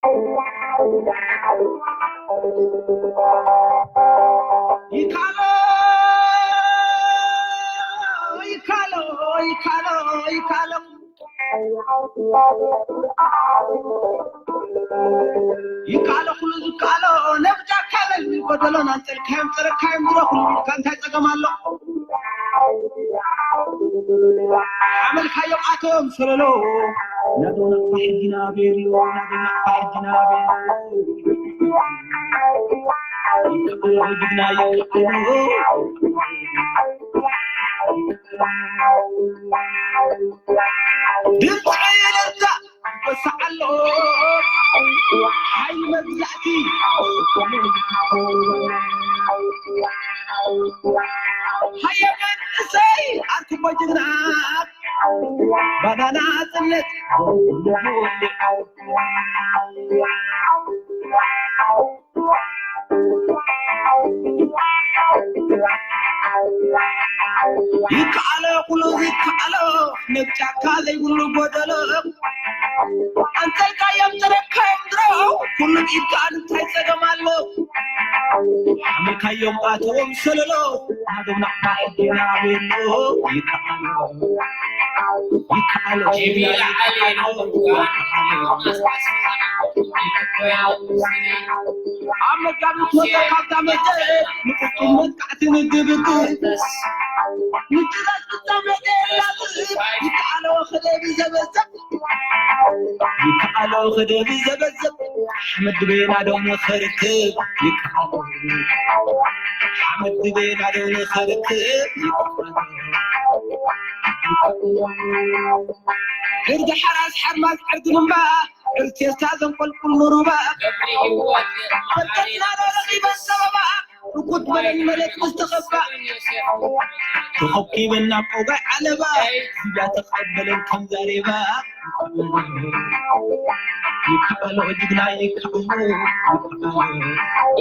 ይካሎ ይካሎ ይካሎ ይካሎ ይካሎ ኩሉ ዝካሎ ነብጃካ በል ጎደሎን ኣንጸልካዮም ጸረካዮም ድሮ ኩሉ ኢልካ እንታይ ጸገም ኣሎ? ሓመልካዮም ኣቶም ሰለሎ ናዶ ናቕፋ ሕጂ ናበየሉ ናዶ ናቕፋ ሕጂ ናበየሉ ይካሎ ጅግና ይካሎ ድምፂ እልልታ ይበስሕ ኣሎ ሓይሊ መግዛእቲ ሃየ መንእሰይ ኣርክቦ ጅግና ባናና ጽነት ይከኣሎ ኩሉ ይከኣሎ ነብ ጫካ ዘይብሉ ጎደሎ ኣንተልካዮም ጥረካዮም ድሮ ኩሉ ኢድካ እንታይ ጸገም ኣሎ ሓመልካዮም ኣተዎም ሰለሎ ናዶም ናዕባ ሕጊና ቤሎ ይከኣሎ ይከኣሎ ጅሚል ዓሊ ይከኣሎ ኣብ መጋቢት ወፃ ካብዛ መፀ ንቁጡም መጥቃዕቲ ንግብግብ ምጭራስ ፍፃመ ይከኣሎ ክደብ ዘበዘብ ይከኣሎ ክደብ ዘበዘብ ሓመድ ቤና ዶም ኸርክብ ይከኣሎ ሓመድ ቤና ዶም ኸርክብ ይከኣሎ ዕርዲ ሓራስ ሓርማዝ ዕርዲ ልምባ ዕርቴስታ ዘንቆልቁል ንሩባ ፈተትና ዶ ረኺበን ሰበባ ርኩት መለን መለት ምስ ተኸባ ተኸኪበን ናብ ኦጋይ ዓለባ ዚብያ ተቐበለን ከም ዛሬባ ይከኣሎ ጅግና ይከኣሎ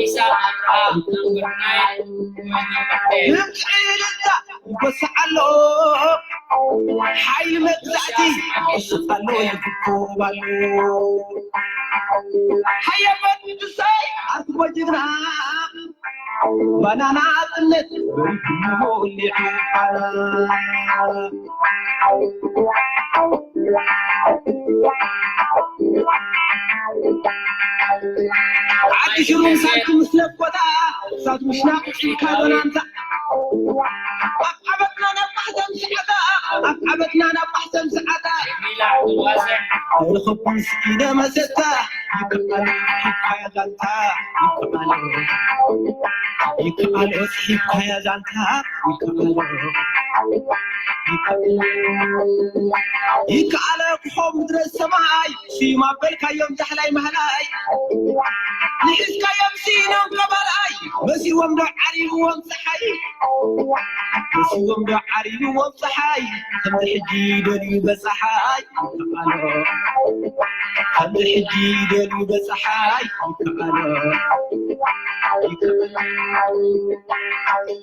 ይከኣሎ ድምፂ እልልታ ይጎስዕ ኣሎ ሓይሊ መግዛእቲ ይጎስዕ ኣሎ ይክኮብ ኣሎ ሃየ መንእሰይ ኣርክቦ ጅግና ባናና ጽነት በሪክሞ ሊዑ ዓዲ ሽሩን ሳልኩ ምስ ነቆጣ ሳት ምሽናቕ ዒልካ ዶናንታ ኣብ ዓበትና ናብ ማሕተም ሰዓታ ኣብ ዓበትና ናብ ማሕተም ሰዓታ ኣይረኸብኩን ስኢነ መሰታ ይከኣሎ ይከኣሎ ዛንታ ይከኣሎ ይከኣሎ ይከኣሎ ይከኣሎ ክኾ ምድረ ሰማይ ስዩም ኣበልካዮም ዳሕላይ ማህላይ ንሒዝካዮም ስኢኖም ቀባላይ መሲዎም ዶ ዓሪብዎም ፀሓይ መሲዎም ዶ ዓሪብዎም ፀሓይ ከምዚ ሕጂ ደልዩ በፀሓይ ይከኣሎ ከምዚ ሕጂ ደልዩ በፀሓይ ይከኣሎ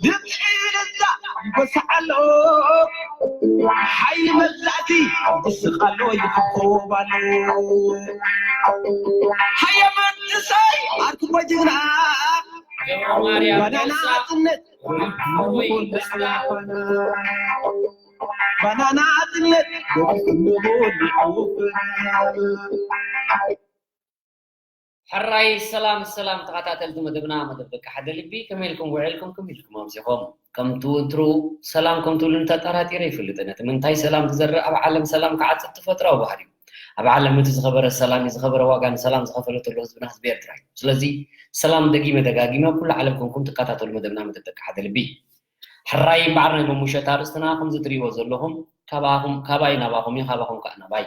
ድምፂ እልልታ ይጎስዕ ኣሎ ሓይሊ መግዛእቲ ይስቕ ኣሎ ይኽኮብ ኣሎ ሃየ መንእሰይ ኣርክቦ ጅግና ባናና ኣጽነት ባናና ኣጽነት ሕራይ ሰላም ሰላም ተኸታተልቲ መደብና መደብ ደቂ ሓደ ልቢ ከመይ ኢልኩም ውዒልኩም ከመይ ኢልኩም ኣምሲኹም ከምቲ ወትሩ ሰላም ከም ትብሉኒ ተጠራጢረ ይፈልጥ ነቲ ምንታይ ሰላም ትዘርእ ኣብ ዓለም ሰላም ክዓጽድ ተፈጥራዊ ባህሪ እዩ ኣብ ዓለም እቲ ዝኸበረ ሰላም እዩ ዝኸበረ ዋጋ ንሰላም ዝኸፈለ ተሎ ህዝብና ህዝቢ ኤርትራ እዩ ስለዚ ሰላም ደጊመ ደጋጊመ ኣብ ኩሉ ዓለም ኮንኩም ትከታተሉ መደብና መደብ ደቂ ሓደ ልቢ ሕራይ እምበኣር ናይ ሎሚ ምሸት ኣርእስትና ከምዚ ትርእይዎ ዘለኹም ካባይ ናባኹም እዩ ካባኹም ከዓ ናባይ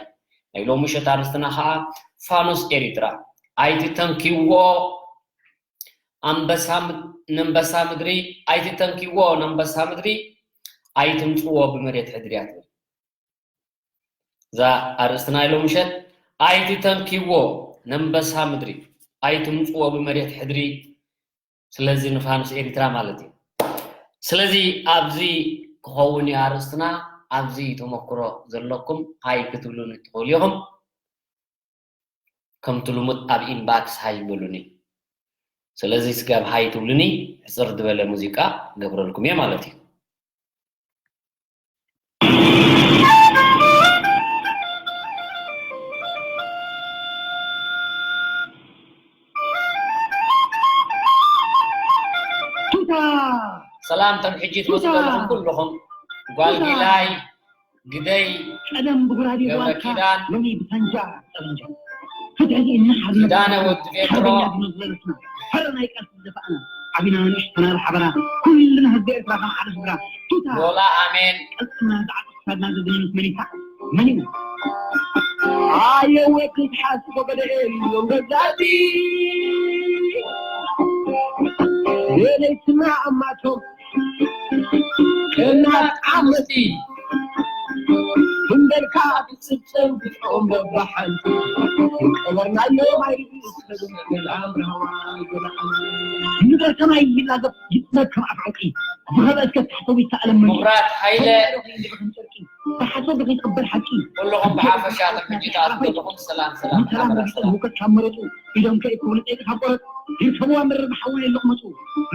ናይ ሎሚ ምሸት ኣርእስትና ከዓ ፋኑስ ኤሪትራ ኣይትተንኪዎ ኣንበሳ ነንበሳ ምድሪ ኣይትተንኪዎ ነንበሳ ምድሪ ኣይትምፅዎ ብመሬት ሕድሪ እያ ትብል እዛ ኣርእስትና ኢሎም ምሸት ኣይትተንኪዎ ነንበሳ ምድሪ ኣይትምፅዎ ብመሬት ሕድሪ ስለዚ ንፋኑስ ኤሪትራ ማለት እዩ ስለዚ ኣብዚ ክኸውን እዩ ኣርእስትና ኣብዚ ተመክሮ ዘለኩም ሃይ ክትብሉኒ ትኽእሉ ኢኹም ከምቲ ልሙድ ኣብ ኢንባክስ ሃይ በሉኒ። ስለዚ ስጋብ ሃይ ትብሉኒ ሕፅር ዝበለ ሙዚቃ ገብረልኩም እየ ማለት እዩ። ቱታ! ሰላም ተምሕጂ ትወስዱ ዘለኹም ኩልኹም ጓል ጊላይ ግደይ ቀደም ብጉራዴ ገብረ ጓልካ ኪዳን ሎሚ ብሳንጃ ጠበንጃ ፍትሒ እናሓርነት ኪዳነ ወዲ ፔትሮ ሓርበኛ ዝመዝለለትና ፈረ ናይ ቃልሲ ዝደፋእና ዓቢና ንእሽተና ብሓበራ ኩልና ህዝቢ ኤርትራ ከም ሓደ ስድራ ቱታ ሎላ ኣሜን ቀልጥና ዛዕባ ክሳድና ዘዝንምስ መኒታ መኒና ኣየ ወዲ ዝሓስቦ ገደኤ እዮም ገዛእቲ የለይትና ኣማቶም እናጣመቲ ክንደልካ ብፅብፅብ ብፆም በባሓንቲ ቀበርናዮም ኣይርብስብስብልኣምርሃዋ ንገርካ ማይ ይላገብ ይጥመድ ከም ኣፍ ዕንቂ ዝኸበ እስከ ታሕተዊ ይተኣለም መን ምሁራት ሃይለ ብሓሶት ከይትቕበል ሓቂ ኩልኹም ብሓፈሻ ተምሕጂ ተኣትኩ ዘለኹም ሰላም ሰላም ንሰላም ሓበራ ረጊጾም ሰላም ህውከት ካብ መረጹ ኢዶም ከይክብሉ ጸይቂ ካብ ቆረጹ ይርከብዋ መረብ ሓዋ የለቕመጹ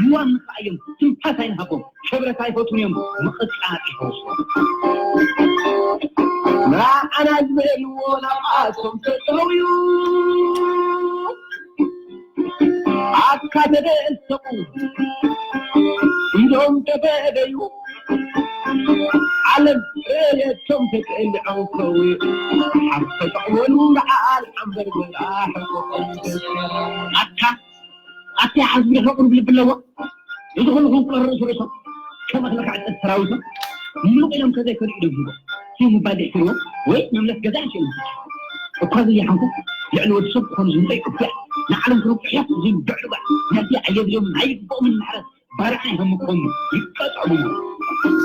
ልዋም ንኽኣዮም ትንፋስ ኣይንሃቦም ክብረት ኣይፈትውን እዮም ምቕጻዕ ይፈውሶም ንዓና ዝበልዎ ናብኣቶም ተጠውዩ ኣካ ተደእሰቑ ኢዶም ተበደዩ ዓለም ረየቶም ተቀልዖም ከዊ ሓፍ ተጠቕመሉ በዓል ሓንበርበራ ኣካ ኣካ ዓዝቢ ደፈ ቁሩብ ልቢ ኣለዎ እዚ ኩሉ ክንቁለር ርእሱ ርእሶም ከም ኣኽሊ ክዕጠት ሰራዊቶም ምሉቕ ኢሎም ከዘይከዱ ኢዶም ሂቦም ሲም ምባል ደሕክርዎ ወይ መምለስ ገዛ ይሽእሉ እኳ ዘይሓንኩ ልዕሊ ወዲ ሰብ ክኾኑ ዝምፀ ይቅፍዕ ንዓለም ክነብቅሕ እዮም ዝብዕሉ ባ ነዚ ኣየድልዮምን ኣይግብኦምን ማሕረት ባርዓ ይህምኮም ይቀጠሉ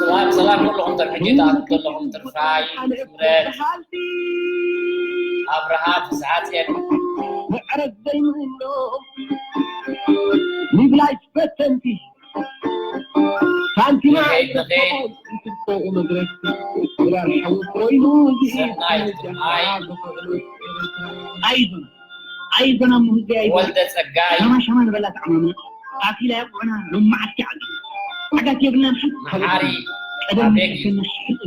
ሰላም ሰላም ኩልኹም ተምሕጂ ተኣትኩ ዘለኹም ትርፋይ ክብረት ኣብርሃ ተስዓፅየን ምዕረት ዘይምህኖም ንብላይ ፈተንቲ ሳንቲማ ይኸይድ ንኸይድ። ይትብቆ መድረክ ዶላር ሓዊ ኮይኑ እዚ ሰናይ ትርፋይ። ኣይዞና ኣይዞና ሙህዜ ኣይዞና ወልደ ጸጋይ። ሸማ ሸማ ንበላ ተዓማምና ኣፊላ ያቁዕና ሎማዓት ይዓል ሓጋት የብልናን ሓንቲ መሓሪ ቀደም ኣቤጊ። ከነሽሕጥ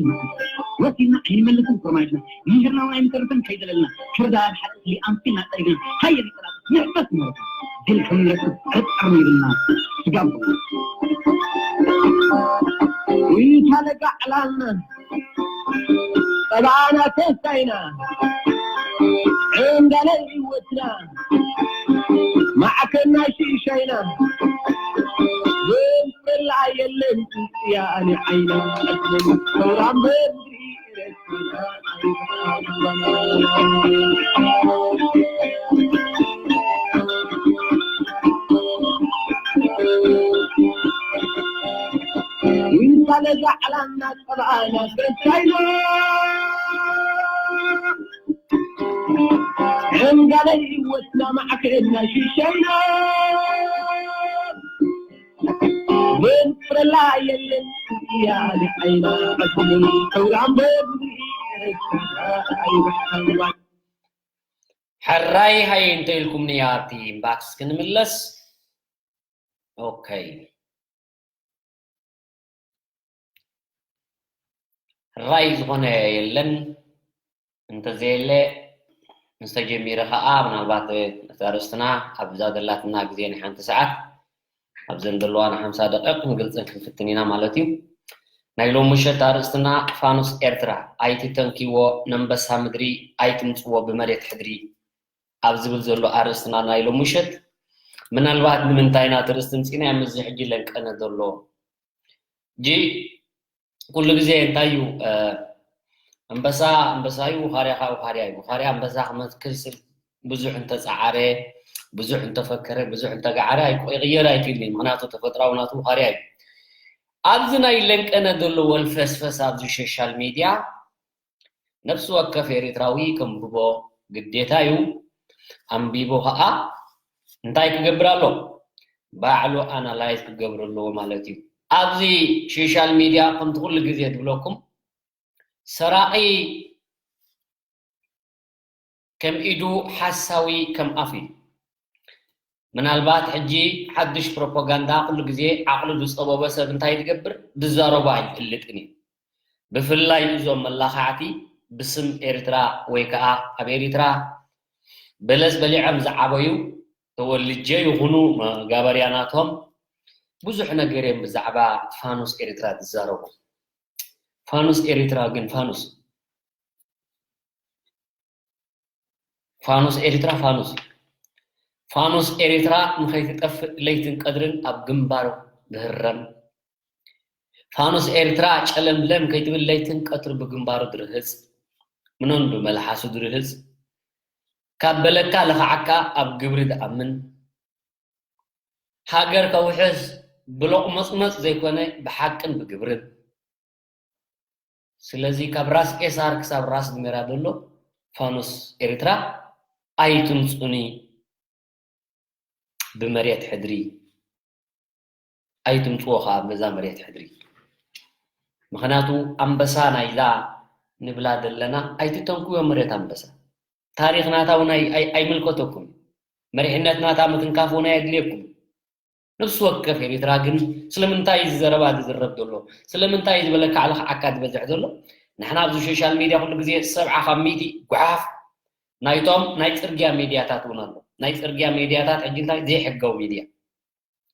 ወሲና ኣይንመልስን ኮርማጅና ምሂርና እውን ኣይንተርፍን ከይዘለልና ክርዳድ ሓጢ ኣምሲልና ጠሪግና ሃየ ንጠላጥ ንሕፈስ ንመረታ ድል ከም ንረክብ ዕጥር ይብልና ስጋብ ኢታ ለጋዕላና ጠባና ተስፋይና ዕንዳለ ህይወትና ማዕከና ሽሻይና ዘንፈላ የለን ጽያ ኣነ ዓይና ሰውራም በድሪ ሕራይ ሃየ እንተ ኢልኩምኒ ኣብቲ ኢንባክስ ክንምለስ። ኦኬ። ሕራይ ዝኾነ የለን። እንተዘየለ ምስ ተጀሚረ ኸኣ ምናልባት ነቲ ኣርእስትና ኣብዛ ዘላትና ግዜ ናይ ሓንቲ ሰዓት ኣብዘን ዘለዋ ንሓምሳ ደቂቕ ክንገልጸን ክንፍትን ኢና ማለት እዩ። ናይ ሎሚ ምሸት ኣርእስትና ፋኑስ ኤርትራ ኣይትተንክይዎ ነንበሳ ምድሪ ኣይትምጽዎ ብመሬት ሕድሪ ኣብ ዝብል ዘሎ ኣርእስትና ናይ ሎሚ ምሸት ምናልባት ንምንታይ ኢና እቲ ርእስቲ ምጺእናዮ ምስዚ ሕጂ ለንቀነ ዘሎ ጂ ኩሉ ግዜ እንታይ እዩ ኣንበሳ ኣንበሳ እዩ ውኻርያ ከዓ ውኻርያ እዩ ውኻርያ ኣንበሳ ክመስል ብዙሕ እንተፀዓረ ብዙሕ እንተፈከረ ብዙሕ እንተገዓረ ይቅየር ኣይክእልን እዩ ምክንያቱ ተፈጥራዊ ናቱ ውኻርያ እዩ ኣብዚ ናይ ለንቀነ ዘሎ ወልፈስፈስ ኣብዚ ሶሻል ሚድያ ነፍሲ ወከፍ ኤሪትራዊ ከንብቦ ግዴታ እዩ ኣንቢቡ ከዓ እንታይ ክገብር ኣሎ ባዕሉ ኣናላይዝ ክገብር ኣለዎ ማለት እዩ ኣብዚ ሶሻል ሚድያ ከምቲ ኩሉ ግዜ ዝብለኩም ሰራቂ ከም ኢዱ ሓሳዊ ከም ኣፉ እዩ። ምናልባት ሕጂ ሓድሽ ፕሮፓጋንዳ ኩሉ ግዜ ዓቕሉ ዝጸበበ ሰብ እንታይ ዝገብር? ዝዛረቦ ኣይፈልጥን እዩ። ብፍላይ እዞም መላኻዕቲ ብስም ኤርትራ ወይ ከኣ ኣብ ኤሪትራ በለስ በሊዖም ዝዓበዩ ተወልጀ ይኹኑ መጋበርያናቶም ብዙሕ ነገር እዮም ብዛዕባ ፋኑስ ኤርትራ ዝዛረቡ። ፋኑስ ኤርትራ ግን ፋኑስ ፋኑስ ኤርትራ ፋኑስ እዩ። ፋኑስ ኤርትራ ንኸይትጠፍእ ለይትን ቀትርን ኣብ ግንባር ዝህረም፣ ፋኑስ ኤርትራ ጨለምለም ከይትብል ለይትን ቀትሪ ብግንባሩ ዝርህጽ፣ ምኖን ብመልሓሱ ዝርህጽ፣ ካብ በለካ ልኽዓካ ኣብ ግብሪ ዝኣምን፣ ሃገር ከውሕስ ብሎቕመጽመጽ ዘይኮነ ብሓቅን ብግብርን። ስለዚ ካብ ራስ ኤሳር ክሳብ ራስ ዱሜራ ዘሎ ፋኑስ ኤርትራ ኣይትምጹኒ ብመሬት ሕድሪ፣ ኣይትምጽዎ ከኣ ኣብ ገዛ መሬት ሕድሪ። ምኽንያቱ ኣንበሳ ናይዛ ንብላ ዘለና ኣይትተንክዮ መሬት ኣንበሳ። ታሪኽ ናታ እውን ኣይ-፣ ኣይ-፣ ኣይምልከተኩም። መሪሕነት ናታ ምትንካፍ እውን ኣየድልየኩም። ነፍሲ ወከፍ ኤርትራ ግን ስለምንታይ እዚ ዘረባ ዝዝረብ ዘሎ? ስለምንታይ እዚ በለካ ልኽዓካ ዝበዝሕ ዘሎ? ንሕና ኣብዚ ሶሻል ሚድያ ኩሉ ግዜ ሰብዓ ካብ ሚእቲ ጓሓፍ ናይቶም ናይ ጽርግያ ሚድያታት እውን ኣሎ። ናይ ጽርግያ ሚድያታት ሕጂ እንታይ ዘይሕጋዊ ሚድያ።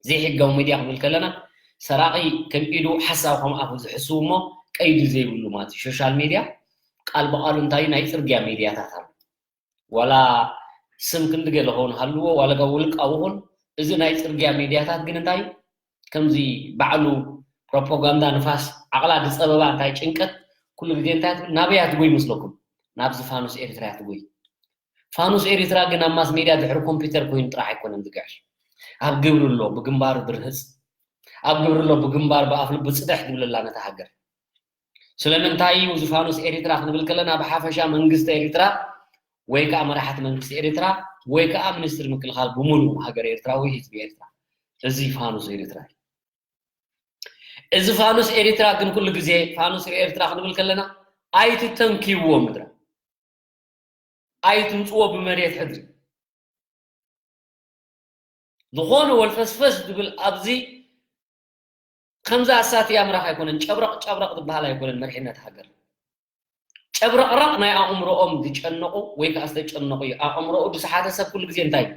ዘይሕጋዊ ሚድያ ክንብል ከለና ሰራቒ ከም ኢዱ ሓሳብ ከም ኣፉ ዝሕስቡ እሞ ቀይዲ ዘይብሉ ማለት እዩ። ሶሻል ሚድያ ቃል ብቓሉ እንታይ ናይ ጽርግያ ሚድያታት ኣሎ። ዋላ ስም ክንዲ ገለ ኸውን ሃልዎ፣ ዋላ ካብ ውልቃዊ ኹን፣ እዚ ናይ ጽርግያ ሚድያታት ግን እንታይ ከምዚ ባዕሉ ፕሮፓጋንዳ ንፋስ ዓቕላ ዝጸበባ እንታይ ጭንቀት ኩሉ ግዜ እንታይ ትብል? ናበይ እያ ትጎይ መስለኩም? ናብዚ ፋኑስ ኤርትራ እያ ትጎይ። ፋኑስ ኤርትራ ግን ኣብ ማስ ሜድያ ድሕሪ ኮምፒውተር ኮይኑ ጥራሕ ኣይኮነን ዝግዕር። ኣብ ግብሪ ኣሎ ብግንባሩ ድርህጽ፣ ኣብ ግብሪ ኣሎ ብግንባር ብኣፍ ልቡ ጽድሕ ዝብለላ ነታ ሃገር። ስለምንታይ እዩ እዚ ፋኑስ ኤርትራ ክንብል ከለና ብሓፈሻ መንግስቲ ኤርትራ ወይ ከዓ መራሕቲ መንግስቲ ኤርትራ ወይ ከዓ ሚኒስትሪ ምክልኻል ብምሉእ ሃገር ኤርትራ ወይ ህዝቢ ኤርትራ እዚ ፋኑስ ኤርትራ እዩ። እዚ ፋኑስ ኤርትራ ግን ኩሉ ግዜ ፋኑስ ኤርትራ ክንብል ከለና ኣይትተንክይዎ ምድራ ኣይትምፅዎ ብመሬት ሕድሪ ዝኾነ ወልፈስፈስ ዝብል ኣብዚ ከምዛ ኣሳትያ ምራኽ ኣይኮነን፣ ጨብረቕ ጨብረቕ ዝበሃል ኣይኮነን መሪሕነት ሃገር። ጨብረቕረቕ ናይ ኣእምሮኦም ዝጨነቑ ወይ ከዓ ዝተጨነቑ እዩ። ኣእምሮኡ ዝሰሓተ ሰብ ኩሉ ግዜ እንታይ እዩ?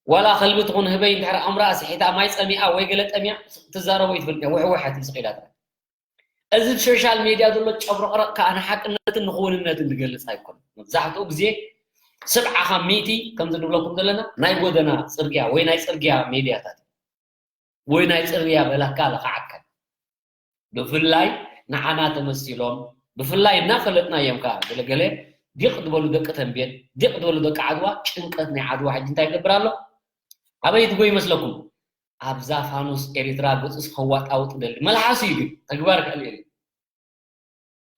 ዋላ ከልቢ ትኹን ህበይ እንድሕር ኣእምሮኣ ስሒታ ማይ ጸሚኣ ወይ ገለ ጠሚያ ትዛረቦ ይትፈልጥ እያ፣ ውሕውሐት እዩ ስቕ ኢላ ጥራይ። እዚ ሶሻል ሜድያ ዘሎ ጨብረቕረቕ ከዓ ንሓቅነትን ንኽውንነትን ዝገልጽ ኣይኮነን። መብዛሕትኡ ግዜ ሰብዓ ካብ ሚእቲ ከምዚ ንብለኩም ዘለና ናይ ጎደና ጽርግያ ወይ ናይ ጽርግያ ሜድያታት ወይ ናይ ጽርግያ በላካ ለኽዓካ። ብፍላይ ንዓና ተመሲሎም፣ ብፍላይ እናፈለጥናዮም ከዓ ገለገለ ዲቕ ዝበሉ ደቂ ተንቤን፣ ዲቕ ዝበሉ ደቂ ዓድዋ፣ ጭንቀት ናይ ዓድዋ ሕጂ እንታይ ይገብር ኣሎ? ኣበይ ትጎይ ይመስለኩም? ኣብዛ ፋኑስ ኤሪትራ ገጹስ ከዋጣውጥ ደሊ። መልሓሱ እዩ ግን፣ ተግባር ክዕል የለን።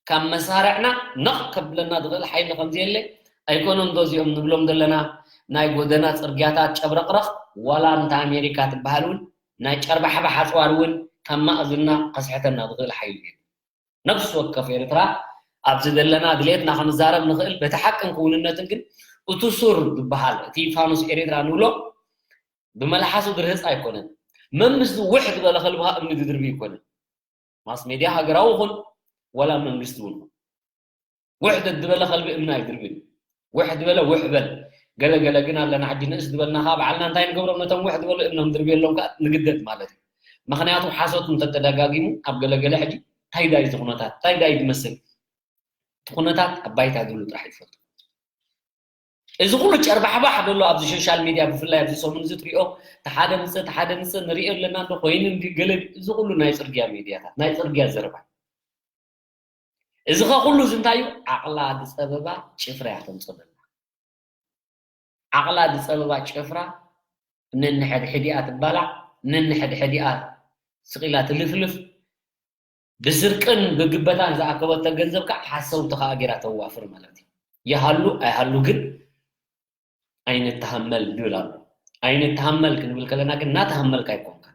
ካብ መሳርዕና ነቕ ከብለና ዝኽእል ሓይሊ ከም ዘየለ ኣይኮነን ዶ እዚኦም ንብሎም ዘለና ናይ ጎደና ጽርግያታት ጨብረቕረቕ ዋላ እንተ ኣሜሪካ ትበሃል እውን ናይ ጨርባሕባሕ ኣጽዋር እውን ካብ ማእዝንና ከስሕተና ዝኽእል ሓይሊ የለን። ነፍሲ ወከፍ ኤርትራ ኣብዚ ዘለና ድሌትና ክንዛረብ ንኽእል በቲ ሓቅን ክውንነትን ግን እቲ ሱር ዝበሃል እቲ ፋኑስ ኤርትራ ንብሎ ብመልሓሱ ድርህጽ ኣይኮነን። መምስ ውሕ ዝበለ ከልቢ እምኒ ዝድርቢ ኣይኮነን። ማስ ሜድያ ሃገራዊ ይኹን ወላ መንግስቲ እውን ይኹን ውሕ ዝበለ ከልቢ እምኒ ኣይድርብን እዩ። ውሕ ዝበለ ውሕ በል። ገለ ገለ ግን ኣለና ሕጂ ንእስ ዝበልና ከዓ ባዕልና እንታይ ንገብሮም ነቶም ውሕ ዝበሉ እምኖም ድርብየሎም ከዓ ንግደድ ማለት እዩ። ምክንያቱ ሓሶት እንተተደጋጊሙ ኣብ ገለገለ ሕጂ ታይዳይ እዚ ኩነታት ታይዳይ ዝመስል እቲ ኩነታት ኣብ ባይታ ዝብሉ ጥራሕ ይፈልጡ። እዚ ኩሉ ጨርባሕባሕ ዘሎ ኣብዚ ሶሻል ሚድያ ብፍላይ ኣብዚ ሰሙን እዚ ትሪኦ ተሓደ ምፅእ ተሓደ ምፅእ ንሪኦ ኣለና እንዶ ኮይኑ እንዲ ገለ እዚ ኩሉ ናይ ፅርግያ ሚድያታት ናይ ፅርግያ ዘረባ እዚ ኸ ኩሉ እዚ እንታይ እዩ? ዓቕላ ዝፀበባ ጭፍራ እያ ተምፅእ ዘላ። ዓቕላ ዝፀበባ ጭፍራ ነንሕድሕዲኣ ትባላዕ፣ ነንሕድሕዲኣ ስቕ ኢላ ትልፍልፍ፣ ብስርቅን ብግበታን ዝኣከበቶ ገንዘብ ከዓ ሓሰውቲ ከዓ ገይራ ተዋፍር ማለት እዩ። ይሃሉ ኣይሃሉ ግን ኣይንተሃመል ንብል ኣሎ። ኣይንተሃመል ክንብል ከለና ግን እናተሃመልካ ኣይኮንካ።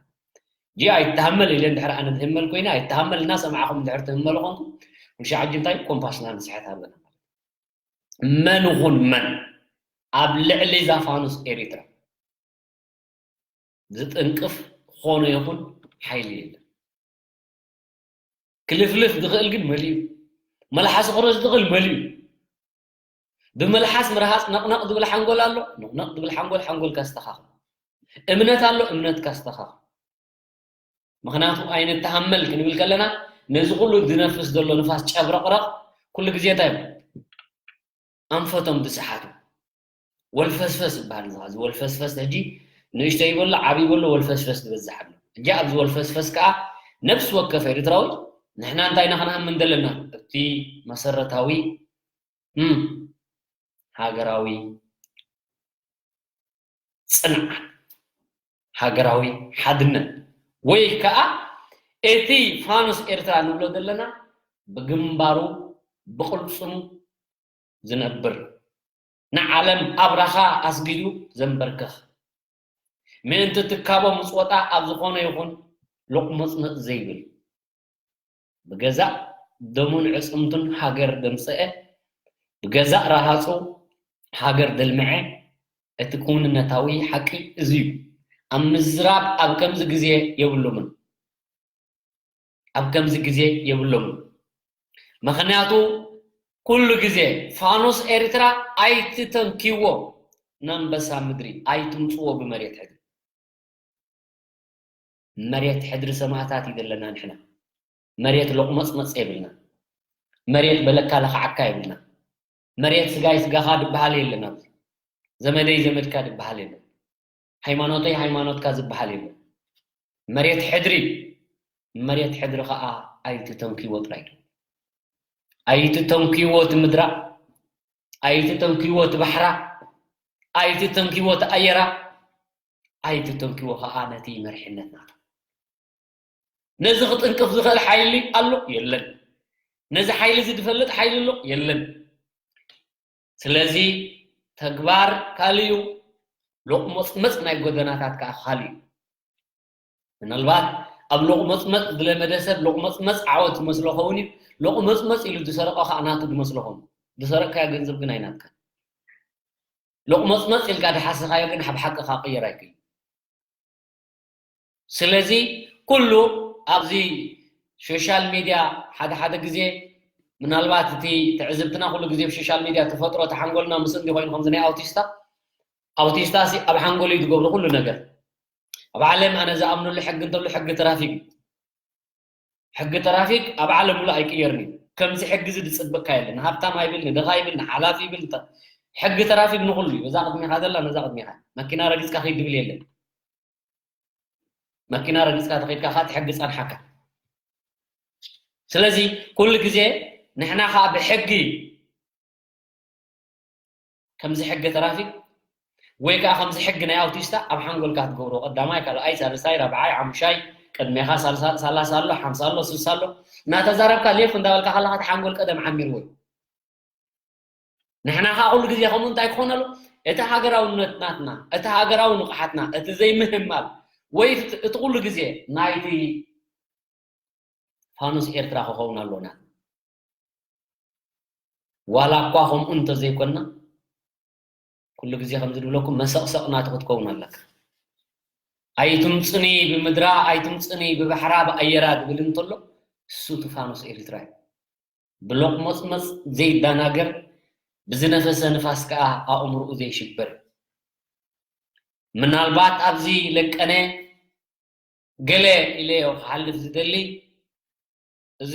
ጂ ኣይተሃመል ኢለ እንድሕር ኣነ ዝህመል ኮይነ ኣይተሃመል እናሰማዕኹም እንድሕር ትህመሉ ኮንኩም ኩልሻ ሕጂ እንታይ ኮምፓስና ንስሕት ኣለና ማለት እዩ። መን ይኹን መን ኣብ ልዕሊ እዛ ፋኑስ ኤሪትራ ዝጥንቅፍ ዝኾነ ይኹን ሓይሊ የለን። ክልፍልፍ ዝኽእል ግን መሊኡ፣ መልሓስ ክረዝ ዝኽእል መሊኡ። ብመልሓስ ምርሃፅ ነቕነቕ ዝብል ሓንጎል ኣሎ፣ ነቕነቕ ዝብል ሓንጎል ሓንጎልካ ኣስተኻኽል። እምነት ኣሎ፣ እምነትካ ኣስተኻኽል። ምኽንያቱ ኣይንተሃመል ክንብል ከለና ነዚ ኩሉ ዝነፍስ ዘሎ ንፋስ ጨብረቕረቕ ኩሉ ግዜ እንታይ እዩ? ኣንፈቶም ዝሰሓቱ ወልፈስፈስ ይበሃል። እዚ ወልፈስፈስ ሕጂ ንእሽቶ ይበሎ ዓብይ በሎ ወልፈስፈስ ዝበዝሕ ኣሎ። ሕጂ ኣብዚ ወልፈስፈስ ከዓ ነብሲ ወከፍ ኤርትራዊ ንሕና እንታይ ኢና ክንኣምን ዘለና? እቲ መሰረታዊ እም፣ ሃገራዊ ፅንዓት፣ ሃገራዊ ሓድነት ወይ ከዓ እቲ ፋኑስ ኤርትራ ንብሎ ዘለና ብግንባሩ ብቕልፅሙ ዝነብር ንዓለም ኣብራኻ ኣስጊዱ ዘንበርክኽ ምእንቲ ትካቦ ምፅወጣ ኣብ ዝኾነ ይኹን ሎቕመፅመፅ ዘይብል ብገዛእ ደሙን ዕፅምቱን ሃገር ደምፀአ ብገዛእ ረሃፁ ሃገር ደልምዐ እቲ ክውንነታዊ ሓቂ እዚ እዩ። ኣብ ምዝራብ ኣብ ከምዚ ግዜ የብሎምን። ኣብ ከምዚ ግዜ የብሎምን። ምኽንያቱ ኩሉ ግዜ ፋኑስ ኤርትራ ኣይትተንክይዎ፣ ናንበሳ ምድሪ ኣይትምፅዎ ብመሬት ሕድሪ። መሬት ሕድሪ ሰማእታት እዩ ዘለና ንሕና። መሬት ሎቕመፅመፅ የብልና። መሬት በለካ ለኽዓካ የብልና። መሬት ስጋይ ስጋኻ ዝበሃል የለን ኣብዚ። ዘመደይ ዘመድካ ዝበሃል የለን። ሃይማኖተይ ሃይማኖትካ ዝበሃል የለን። መሬት ሕድሪ፣ መሬት ሕድሪ ከዓ ኣይትተንክይዎ ጥራይ። ኣይትተንክይዎ እቲ ምድራ፣ ኣይትተንክይዎ እቲ ባሕራ፣ ኣይትተንክይዎ እቲ ኣየራ፣ ኣይትተንክይዎ ከዓ ነቲ መሪሕነት ናቱ። ነዚ ክጥንቅፍ ዝኽእል ሓይሊ ኣሎ? የለን። ነዚ ሓይሊ እዚ ዝፈልጥ ሓይሊ ኣሎ? የለን። ስለዚ ተግባር ካልእ እዩ፣ ሎቕመፅመፅ ናይ ጎደናታት ከዓ ካልእ እዩ። ምናልባት ኣብ ሎቕመፅመፅ ዝለመደ ሰብ ሎቕመፅመፅ ዓወት ዝመስሎ ኸውን እዩ። ሎቕመፅመፅ ኢሉ ዝሰረቐ ከዓ ናቱ ዝመስሎ ኸውን። ዝሰረቕካዮ ገንዘብ ግን ኣይናትካን። ሎቕመፅመፅ ኢልካ ዝሓሰኻዮ ግን ሓብ ሓቅኻ ክቕየር ኣይክእልን። ስለዚ ኩሉ ኣብዚ ሶሻል ሚድያ ሓደ ሓደ ግዜ ምናልባት እቲ ትዕዝብትና ኩሉ ግዜ ብሶሻል ሚድያ ተፈጥሮ ተሓንጎልና ምስ እንዲ ኮይኑ ከምዚ ናይ ኣውቲስታ ኣውቲስታ ሲ ኣብ ሓንጎሉ እዩ ዝገብሮ ኩሉ ነገር። ኣብ ዓለም ኣነ ዝኣምነሉ ሕጊ እንተሎ ሕጊ ትራፊክ እዩ። ሕጊ ትራፊክ ኣብ ዓለም ሙሉእ ኣይቅየርን እዩ። ከምዚ ሕጊ እዚ ዝፅብቕካ የለን። ንሃብታም ኣይብል፣ ንድኻ ይብል፣ ንሓላፊ ይብል። እንተ- ሕጊ ትራፊክ ንኹሉ እዩ። እዛ ቅድሚኻ ዘላ ነዛ ቅድሚኻ። መኪና ረጊፅካ ኺድ ዝብል የለን። መኪና ረጊፅካ ተኸይድካ ከዓ እቲ ሕጊ ፃንሓካ። ስለዚ ኩሉ ግዜ ንሕና ከዓ ብሕጊ ከምዚ ሕጊ ትራፊክ ወይ ከዓ ከምዚ ሕጊ ናይ ኣውቲስታ ኣብ ሓንጎልካ ትገብሮ ቀዳማይ ካልኣይ ሳልሳይ ራብዓይ ሓሙሻይ ቅድሜኻ ሳልሳ ኣሎ ሓምሳ ኣሎ ስሳ ኣሎ እናተዛረብካ ሌፍ እንዳበልካ ከለካ እቲ ሓንጎል ቀደም ዓሚርዎ እዩ። ንሕና ከዓ ኩሉ ግዜ ከምኡ እንታይ ክኾን ኣሎ? እቲ ሃገራውነት ናትና፣ እቲ ሃገራዊ ንቕሓትና፣ እቲ ዘይምህማል ወይ እቲ ኩሉ ግዜ ናይቲ ፋኑስ ኤርትራ ክኸውን ኣለዎ ናትና። ዋላ እኳ ከምኡ እንተዘይኮንና ኩሉ ግዜ ከምዚ ዝብለኩም መሰቕሰቕ ናቱ ክትከውን ኣለካ። ኣይትምፅኒ ብምድራ ኣይትምፅኒ ብባሕራ ብኣየራ ዝብል እንተሎ እሱ እቲ ፋኑስ ኤርትራ እዩ። ብሎቕመፅመፅ ዘይዳናገር ብዝነፈሰ ንፋስ ከዓ ኣእምርኡ ዘይሽበር። ምናልባት ኣብዚ ለቀነ ገለ ኢለዮ ክሓልፍ ዝደሊ እዚ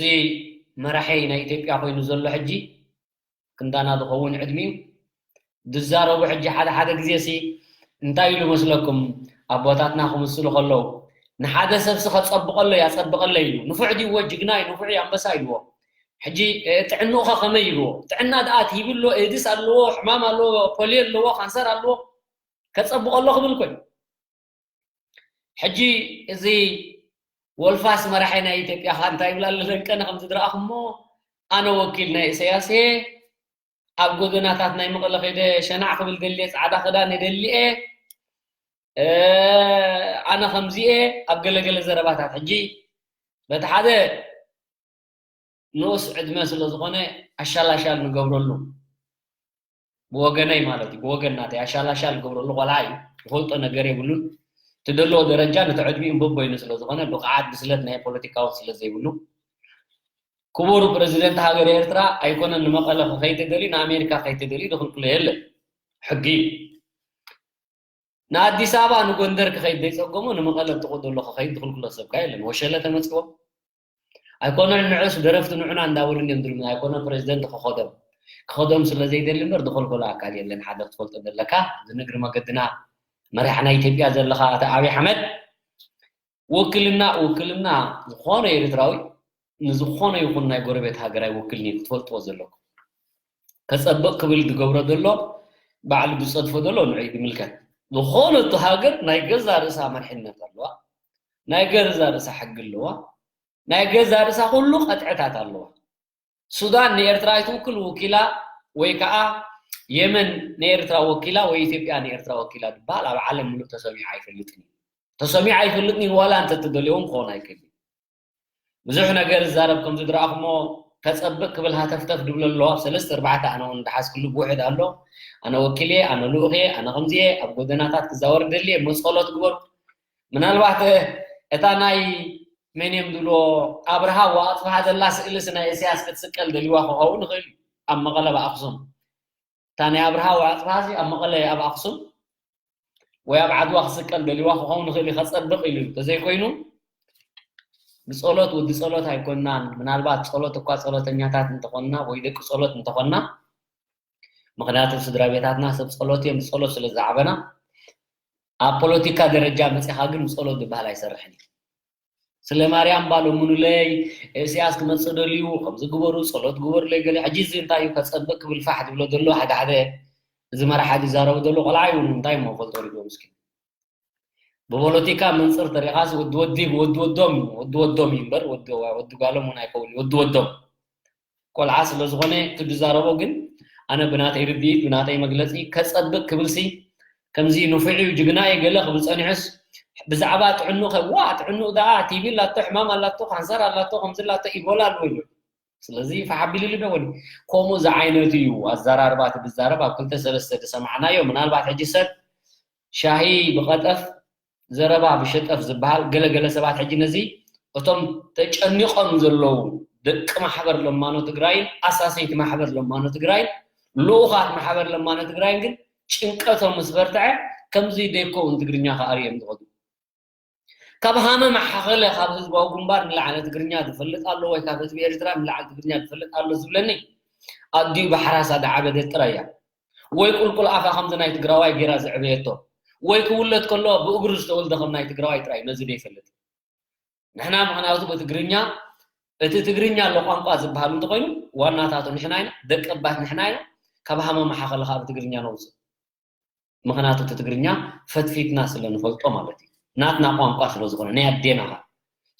መራሒ ናይ ኢትዮጵያ ኮይኑ ዘሎ ሕጂ ክንዳና ዝኸውን ዕድሚኡ ዝዛረቡ ሕጂ ሓደ ሓደ ግዜ ሲ እንታይ ኢሉ መስለኩም ኣቦታትና ክምስሉ ከለዉ ንሓደ ሰብሲ ከፀብቐሎ ያፀብቐሎ ኢሉ ንፉዕ ድዎ ጅግና እዩ ንፉዕ ኣንበሳ ኢልዎ ሕጂ ጥዕንኡኸ ከመይ ኢልዎ ጥዕና ደኣ ትሂብሎ ኤድስ ኣለዎ ሕማም ኣለዎ ፖልዮ ኣለዎ ካንሰር ኣለዎ ከፀብቐሎ ክብል ኮይኑ ሕጂ እዚ ወልፋስ መራሒ ናይ ኢትዮጵያ ካ እንታይ ይብላ ኣለንቀነ ከም ዝድረኣኹሞ ኣነ ወኪል ናይ ኢሳያስ እየ ኣብ ጎደናታት ናይ መቐለ ከይደ ሸናዕ ክብል ደልየ ፃዕዳ ክዳን የደሊ እየ ኣነ ከምዚ እየ ኣብ ገለገለ ዘረባታት ሕጂ በቲ ሓደ ንኡስ ዕድመ ስለ ዝኾነ ኣሻላሻል ንገብረሉ ብወገነይ ማለት እዩ፣ ብወገን ናተይ ኣሻላሻል ዝገብረሉ ቆልዓ እዩ። ዝፈልጦ ነገር የብሉን። እቲ ዘለዎ ደረጃ ነቲ ዕድሚኡ በቦይኑ ስለ ዝኾነ፣ ብቕዓት ብስለት ናይ ፖለቲካውን ስለ ዘይብሉ፣ ክቡር ፕረዚደንት ሃገር ኤርትራ ኣይኮነን ንመቐለ ክኸይድ ተደልዩ፣ ንኣሜሪካ ክኸይድ ተደልዩ ዝኽልክሎ የለን። ሕጊ እዩ። ንኣዲስ ኣበባ ንጎንደር ክኸይድ ዘይጸገሞ፣ ንመቐለ ጥቕኡ ዘሎ ክኸይድ ዝኽልክሎ ሰብ ከ የለን። ወሸለ ተመጽዎም ኣይኮነን። ንዕስ ደረፍቲ ንዑና እንዳበሉ እንዲዮም ዝልምኑ። ኣይኮነን ፕረዚደንት ክኸዶም፣ ክኸዶም ስለ ዘይደሊ እምበር ዝኸልከሎ ኣካል የለን። ሓደ ክትፈልጦ ዘለካ፣ እዚ ንእግሪ መገድና መሪሕ ናይ ኢትዮጵያ ዘለኻ ኣቶ ኣብይ ኣሕመድ፣ ውክልና፣ ውክልና ዝኾነ ኤርትራዊ ንዝኾነ ይኹን ናይ ጎረቤት ሃገር ኣይውክልን እዩ፣ ክትፈልጥዎ ዘለኩም። ከጸብቕ ክብል ዝገብሮ ዘሎ፣ ባዕሉ ዝጸድፎ ዘሎ ንዑ ይምልከት። ዝኾነቱ ሃገር ናይ ገዛ ርእሳ መርሕነት ኣለዋ፣ ናይ ገዛ ርእሳ ሕጊ ኣለዋ፣ ናይ ገዛ ርእሳ ኩሉ ቀጥዕታት ኣለዋ። ሱዳን ንኤርትራ ኣይትውክል ውኪላ፣ ወይ ከዓ የመን ንኤርትራ ወኪላ፣ ወይ ኢትዮጵያ ንኤርትራ ወኪላ ዝበሃል ኣብ ዓለም ምሉእ ተሰሚዑ ኣይፈልጥን እዩ። ተሰሚዑ ኣይፈልጥን እዩ፣ ዋላ እንተትደልዮ እውን ክኸውን ኣይክእልን። ብዙሕ ነገር ዝዛረብ ከም ዝድረኣኹሞ ከጸብቕ ክብል ሃተፍተፍ ድብሎ ኣለዎ። ኣብ ሰለስተ ኣርባዕተ ኣነ እውን ዝሓዝክሉ ብውሕድ ኣሎ። ኣነ ወኪል እየ፣ ኣነ ልኡኽ እየ፣ ኣነ ከምዚ እየ፣ ኣብ ጎደናታት ክዛወር ደሊ እየ፣ መጸሎት ግበሩ። ምናልባት እታ ናይ መን እዮም ዝብልዎ ኣብርሃ ወኣጽብሃ ዘላ ስእልስ ናይ ኢሳያስ ክትስቀል ደልዋ ክኸውን ይኽእል እዩ። ኣብ መቐለ ኣብ ኣኽሱም እታ ናይ ኣብርሃ ወኣጽብሃ ኣብ መቐለ ኣብ ኣኽሱም ወይ ኣብ ዓድዋ ክስቀል ደልዋ ክኸውን ይኽእል እዩ፣ ከጸብቕ ኢሉ እዩ። ተዘይኮይኑ ብጸሎት ወዲ ጸሎት ኣይኮንናን። ምናልባት ጸሎት እኳ ጸሎተኛታት እንተኾንና ወይ ደቂ ጸሎት እንተኾንና፣ ምኽንያቱ ስድራ ቤታትና ሰብ ጸሎት እዮም፣ ብጸሎት ስለ ዝዓበና። ኣብ ፖለቲካ ደረጃ መጺኻ ግን ብጸሎት ዝበሃል ኣይሰርሕን እዩ። ስለ ማርያም እባ ለምኑለይ፣ ኢሳያስ ክመጽእ ደልዩ፣ ከምዚ ግበሩ፣ ጸሎት ግበሩለይ ገለ። ሕጂ እዚ እንታይ እዩ ከጸብቕ ክብል ፋሕ ዝብሎ ዘሎ? ሓደ ሓደ እዚ መራሒ ዝዛረቡ ዘሎ ቆልዓ እዩ፣ እንታይ እሞ ፈልጦ ሪዶ ምስኪን። ብፖለቲካ መንጽር ተሪኻስ ወዲ ወዲ፣ ወዲ ወዶም፣ ወዲ ወዶም እዩ እምበር፣ ወዲ፣ ወዲ ጓሎም እውን ኣይከውን እዩ፣ ወዲ ወዶም። ቆልዓ ስለ ዝኾነ እቲ ዝዛረቦ ግን ኣነ ብናተይ ርድኢት፣ ብናተይ መግለጺ ከጸብቕ ክብልሲ፣ ከምዚ ንፉዕ እዩ፣ ጅግና እዩ ገለ ክብል ጸኒሑስ፣ ብዛዕባ ጥዕንኡ ከ፣ ዋ፣ ጥዕንኡ ደኣ ቲቢ ኣላቶ፣ ሕማም ኣላቶ፣ ካንሰር ኣላቶ፣ ከምዚ ኣላቶ፣ ኢቦላ ኣሎ ኢሉ። ስለዚ ፋሕ ኣቢሉ ኢሉ ዶ ወዲ? ከምኡ ዝዓይነቱ እዩ ኣዘራርባ እቲ ዝዛረብ። ኣብ ክልተ ሰለስተ ዝሰማዕናዮ፣ ምናልባት ሕጂ ሰብ ሻሂ ብቐጠፍ ዘረባ ብሸጠፍ ዝበሃል ገለገለ ሰባት ሕጂ ነዚ እቶም ተጨኒቖም ዘለዉ ደቂ ማሕበር ለማኖ ትግራይን ኣሳሰይቲ ማሕበር ለማኖ ትግራይን ልኡኻት ማሕበር ለማኖ ትግራይን ግን ጭንቀቶም ምስ በርትዐ ከምዚ ደይከውን ትግርኛ ክኣርዩ እዮም ዝኸዱ። ካብ ሃመ ማሓኸለ ካብ ህዝባዊ ግንባር ንላዕሊ ትግርኛ ዝፈልጥ ኣሎ ወይ ካብ ህዝቢ ኤርትራ ንላዕሊ ትግርኛ ዝፈልጥ ኣሎ ዝብለኒ ኣዲኡ ብሓራሳ ዝዓበደት ጥራይ እያ። ወይ ቁልቁል ኣፋ ከምዚ ናይ ትግራዋይ ጌራ ዘዕበየቶ ወይ ክውለድ ከሎ ብእግሩ ዝተወልደ ከም ናይ ትግራዋይ ጥራይ ነዚ ዶ ይፈልጥ? ንሕና ምኽንያቱ ብትግርኛ እቲ ትግርኛ ኣሎ ቋንቋ ዝበሃል እንተኾይኑ ዋናታቱ ንሕና ኢና፣ ደቂ ኣባት ንሕና ኢና። ካብ ሃመ ማሓኸለ ካብ ትግርኛ ነውፅእ። ምኽንያቱ እቲ ትግርኛ ፈትፊትና ስለ ንፈልጦ ማለት እዩ። ናትና ቋንቋ ስለ ዝኾነ ናይ ኣዴና ኸ